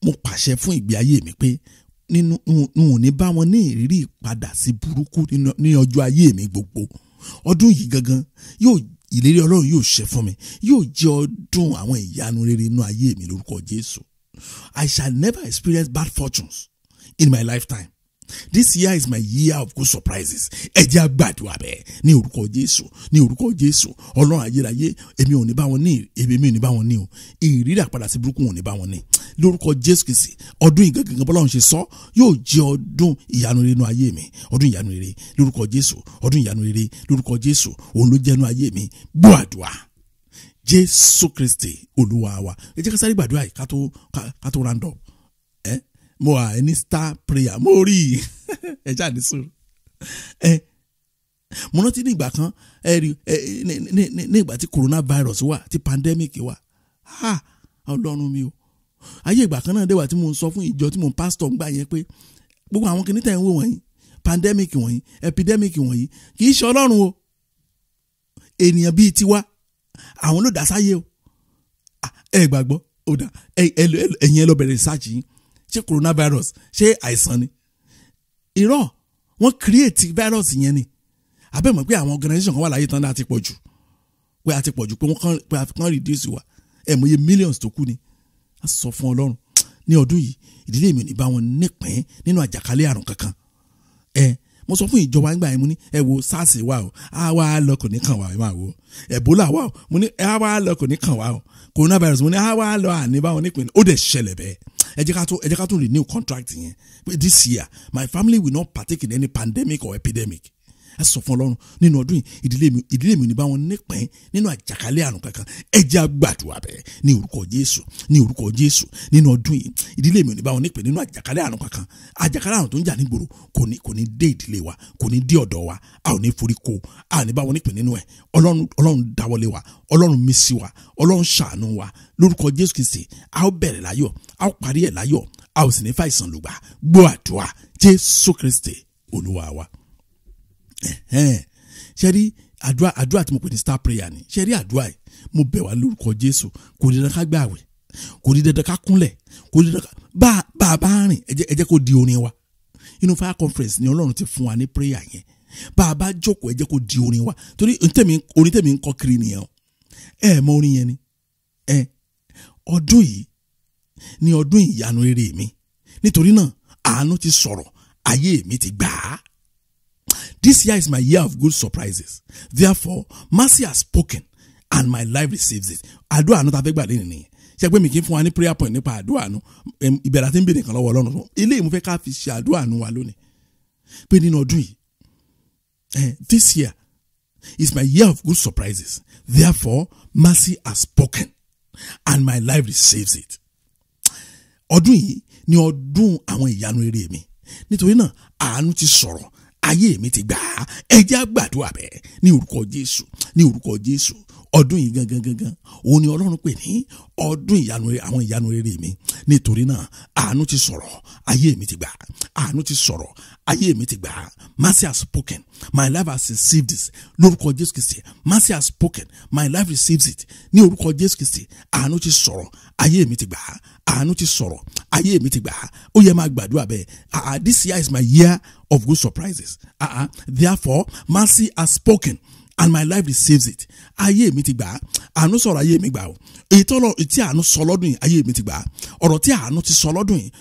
mo pàṣẹ fún ìgbé ayé mi pé nínú n ò ní bá wọn ní ìrírí ìpadà sí burúkú ní ọjọ́ ayé mi gbogbo. Ọdún yìí gangan yóò ìlérí Ọlọ́run yóò ṣẹ fún mi, yóò jẹ́ ọdún àwọn ìyanu rere inú ayé mi lórúkọ Jésù. I shall never experience bad fortunes in my lifetime. This year is my year of good surprises. Ẹ jẹ́ á gbàdúrà bẹ́ẹ̀ ní orúkọ Jésù, ní orúkọ Jésù. Ọlọ́run ayérayé, èmi ò ní bá wọn ní, èmi ò ní bá wọn ní o. Ìrírí àpadà sí burúkú ò ní bá wọn ní. Lórúkọ Jésù Kristi, ọdún yìí gangan bọ́lá òun ṣe sọ, yóò jẹ́ ọdún ìyanu rere inú ayé mi. Ọdún ìyanu rere lórúkọ Jésù, ọdún ìyanu rere lórúkọ Jésù, òun ló jẹ́ inú ayé mi. Gbọ́ àdúrà Jésù Kristi Olúwa wa. Ẹ jẹ́ ká sáré gbàdúrà yìí ká tó round up. Mo wà ní star prayer, mo rí ẹ jáde sùn. Mo rántí ní ìgbà kan, ẹ rí ní ìgbà tí coronavirus wà, tí pandemic wà, ha, Ọlọ́run mi o. Ayé ìgbà kan náà dé wà tí mo ń sọ fún ìjọ tí mo ń pastor ń gbà yẹn pé gbogbo àwọn kìnnìtẹ̀ ń wò wọ̀nyí, pandemic wọ̀nyí, epidemic wọ̀nyí, kì í ṣe Ọlọ́run o. Ènìyàn bíi tiwa àwọn ló dá sáyé o. Ẹ gbàgbọ́, ó dá ẹ̀yin ẹ lọ bẹ̀rẹ̀ research yín. Ṣé coronavirus ṣé àìsàn ni? Irọ́, wọ́n create virus yẹn ni. Abẹ́ mọ̀ pé àwọn organisation kan wà láyé tán náà ti pọ̀ jù, pé a ti pọ̀ jù, pé wọ́n kàn pé a kàn reduce wa. Ẹ̀ mọ̀ iye millions tó kù ni. A sọ fún Ọlọ́run ní ọdún yìí, ìdílé mi ò ní bá wọn nípìn nínú àjàkálẹ̀ àrùn kankan. Mo sọ fún ìjọba nígbà yẹn, mo ní ẹ wo SARS wà o, a wá lọ kò ní kàn wá, ẹ máa wo Ebola wà o, mo ní ẹ wá lọ kò ní kàn wá o, coronavirus, mo ní a wá lọ àní bá wọn nípìn. Ó dẹ̀ ṣẹlẹ̀ bẹ́ẹ̀. Ẹ jẹ́ ká tó renew contract yẹn pé this year my family will not partake in any pandemic or epidemic. Ẹ sọ fún Ọlọ́run nínú ọdún yìí, ìdílé mi ò ní bá wọn nípìn nínú àjàkálẹ̀ àrùn kankan. Ẹ jẹ́ á gbàdúrà bẹ́ẹ̀ ní orúkọ Jésù, ní orúkọ Jésù. Nínú ọdún yìí, ìdílé mi ò ní bá wọn nípìn nínú àjàkálẹ̀ àrùn kankan. Àjàkálẹ̀ àrùn tó ń jà nígboro kò ní dé ìdílé wa, kò ní dé ọ̀dọ̀ wa, a ò ní forí ko, a ò ní bá wọn nípìn nínú ẹ̀. Ọlọ́run, Ọlọ́run dáwọ́lé wa, Ọlọ́run mí sí wa, Ọlọ́run ṣàánú wa lórúkọ Jésù Kristi. A ó bẹ̀rẹ̀ láyọ̀, a ó parí ẹ̀ láyọ̀, a ò sì ní fàìsàn lùgbà. Gbọ́ àdúrà Jésù Kristi Olúwa wa. Ṣe rí àdúrà tí mo pè ní star prayer ni. Ṣe rí àdúrà yìí, mo bẹ̀ wá lórúkọ Jésù. Kò ní dandan ká gbààwẹ̀, kò ní dandan ká kúnlẹ̀, kò ní dandan bá a bá rìn. Ẹ jẹ́ kó di orin wa. Inú fire conference ni Ọlọ́run ti fún wa ní prayer yẹn. Bá a bá jókòó, ẹ jẹ́ kó di orin wa, torí orin tèmi ń kọ kiri nìyẹn o. Ẹ mọ orin yẹn ni. Ọdún yìí ni ọdún ìyanu rere mi, nítorí náà àánú ti sọ̀rọ̀, ayé mi ti gbà á. This year is my year of good surprises. Therefore, mercy has spoken and my life receives it. Àdúrà àánú ta fẹ́ gbà lẹ́nu nìyẹn. Ṣé pé mi kì í fún wa ní prayer point nípa àdúrà àánú? Ìbẹ̀rẹ̀ àti ń bèrè kan lọ́wọ́ Ọlọ́run. Eléyìí mo fẹ́ ká fi ṣe àdúrà àánú wa lónìí. Pé nínú ọdún yìí, this year is my year of good surprises. Therefore, mercy has spoken and my life receives it. Ọdún yìí ni ọdún àwọn ìyanu eré mi. Nítorí náà, àánú ti sọ̀rọ̀, ayé mi ti gbà á. Ẹ jẹ́ á gbàdúrà bẹ́ẹ̀ ní orúkọ Jésù, ní orúkọ Jésù. Ọdún yìí gangan gangan, òun ni Ọlọ́run pè ní ọdún ìyanu, àwọn ìyanu rere mi. Nítorí náà, àánú ti sọ̀rọ̀, ayé mi ti gbà á. Àánú ti sọ̀rọ̀, ayé mi ti gbà á. Mercy has spoken, my life has received it. Lórúkọ Jésù Kristi, mercy has spoken, my life receives it. Ní orúkọ Jésù Kristi, àánú ti sọ̀rọ̀, ayé mi ti gbà á. Àánú ti sọ̀rọ̀, ayé mi ti gbà á. Ó yẹ máa gbàdúrà bẹ́ẹ̀. This year is my year of good surprises. Therefore, mercy has spoken and my life receives it. Ayé mi ti gbà á. Àánú sọ̀rọ̀, ayé mi gbà o. Èyí tó lọ tí àánú sọ lọ́dún yìí, ayé mi ti gbà á. Ọ̀rọ̀ tí àánú ti sọ lọ́dún yìí,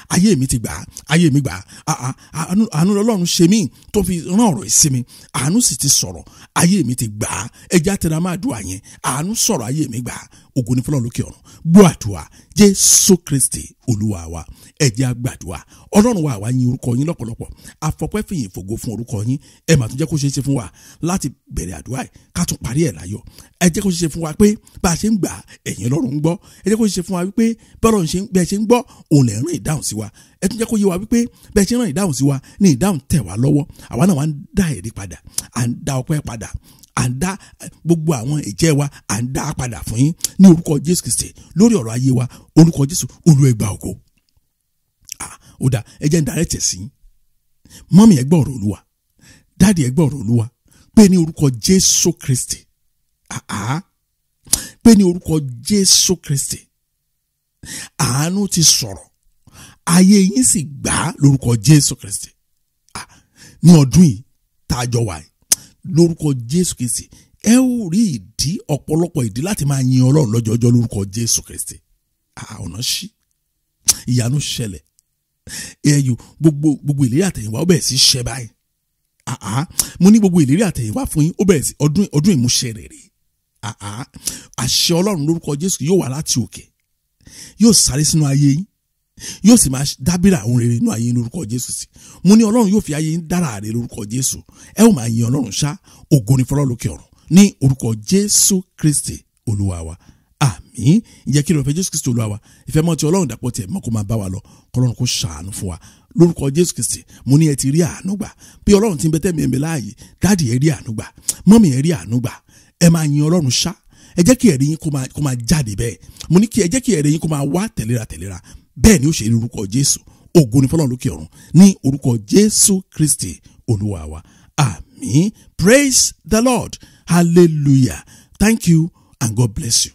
ayé mi ti gbà á. Ayé mi gbà á. Àánú Ọlọ́run ṣe mí tó fi rán ọ̀rọ̀ yìí sí mi. Àánú sì ti sọ̀rọ̀, ayé mi ti gbà á. Ẹ jẹ́ á tẹra mọ́ àdúrà yẹn. Àánú sọ̀rọ̀, ayé mi gbà á. Ògo ni f'Ọlọ́run lókè ọ̀run. Gbọ́ àdúrà, Jésù Kristi Olúwa wa. Ẹ jẹ́ á gbàdúrà. Ọlọ́run wa, àwa yin orúkọ yín lọ́pọ̀lọpọ̀. Afọpẹ́ fìyìn fògo fún orúkọ yín. Ẹ mà tún jẹ́ kó ṣeé ṣe fún wa láti bẹ̀rẹ̀ àdúrà yìí, ká tún parí ẹ̀ láyọ̀. Ẹ jẹ́ kó ṣeé ṣe fún wa pé bá a ṣe ń gbà, ẹ̀yin Ọlọ́run ń gbọ́. Ẹ jẹ́ kó ṣeé ṣe fún wa wípé bọ́lọ́run ṣe ń bẹ́ẹ̀ ṣe ń gbọ́, òun lè rán ìdáhùn sí wa. Ẹ tún jẹ́ kó yé wa wípé bẹ́ẹ̀ ṣe ń rán ìdáhùn sí wa ní ìdáhùn tẹ̀ wá lọ́wọ́. Àwa náà wá ń dá ẹ̀rí padà, à ń dá ọpẹ́ padà, à ń dá gbogbo àwọn ìjẹ́ wa, à ń dá padà fún yín ní orúkọ Jésù Kristi lórí ọ̀rọ̀ ayé wa. Orúkọ Jésù, Olúwa gba ògo. Ó dà, ẹ jẹ́ ń darẹ̀ tẹ̀ sí. Mummy, ẹ gbọ́ ọ̀rọ̀ Olúwa. Daddy, ẹ gbọ́ ọ̀rọ̀ Olúwa. Pé ní orúkọ Jésù Kristi. Pé ní orúkọ Jésù Kristi. Àánú ti sọ̀rọ̀. Ayé yín sì gbà á lórúkọ Jésù Kristi. Ní ọdún yìí tá a jọ wà yìí, lórúkọ Jésù Kristi, ẹ ó rí ìdí, ọ̀pọ̀lọpọ̀ ìdí láti máa yin Ọlọ́run lọ́jọ́jọ́ lórúkọ Jésù Kristi. Ọ̀nà ṣí, ìyanu ṣẹlẹ̀. Ẹyù gbogbo ìlérí àtẹ̀yìnwá ó bẹ̀rẹ̀ sí ṣẹ báyìí. Mo ní gbogbo ìlérí àtẹ̀yìnwá fún yín ó bẹ̀rẹ̀ sí ọdún ìmúṣẹ rẹ̀ rè. Àṣẹ Ọlọ́run lórúkọ Jésù yóò wá láti òkè, yóò sáré sínú ayé yín, yóò sì máa dábìrà àwọn rere nínú ayé yín lórúkọ Jésù sí. Mo ní Ọlọ́run yóò fi ayé yín dára rere lórúkọ Jésù. Ẹ ó máa yin Ọlọ́run ṣá. Ògo ni f'Ọlọ́run lókè ọ̀run ní orúkọ Jésù Kristi Olúwa wa. Àmín. Ìjẹ́ kí ìrọ̀fẹ́ Jésù Kristi Olúwa wa, ìfẹ́ mọ́ ti Ọlọ́run dàpọ̀ tiẹ̀ mọ́ kó máa bá wa lọ, kọ́lọ́run kó ṣàánú fún wa lórúkọ Jésù Kristi. Mo ní ẹ ti rí àánú gbà. Bí Ọlọ́run ti ń bẹ tẹ́mi ẹ̀mí láàyè, daddy, ẹ rí àánú gbà. Mummy, ẹ rí àánú gbà. Ẹ máa yin Ọlọ́run ṣá. Ẹ jẹ́ kí ẹ̀rí yín kó máa jáde bẹ́ẹ̀. Mo ní kí ẹ jẹ́ kí ẹ̀rí yín kó máa wá tẹ̀léra tẹ̀léra bẹ́ẹ̀ ni ó ṣe ní orúkọ Jésù. Ògo ni f'Ọlọ́run lókè ọ̀run ní orúkọ Jésù Kristi Olúwa wa. Àmín. Praise the Lord. Hallelujah. Thank you and God bless you.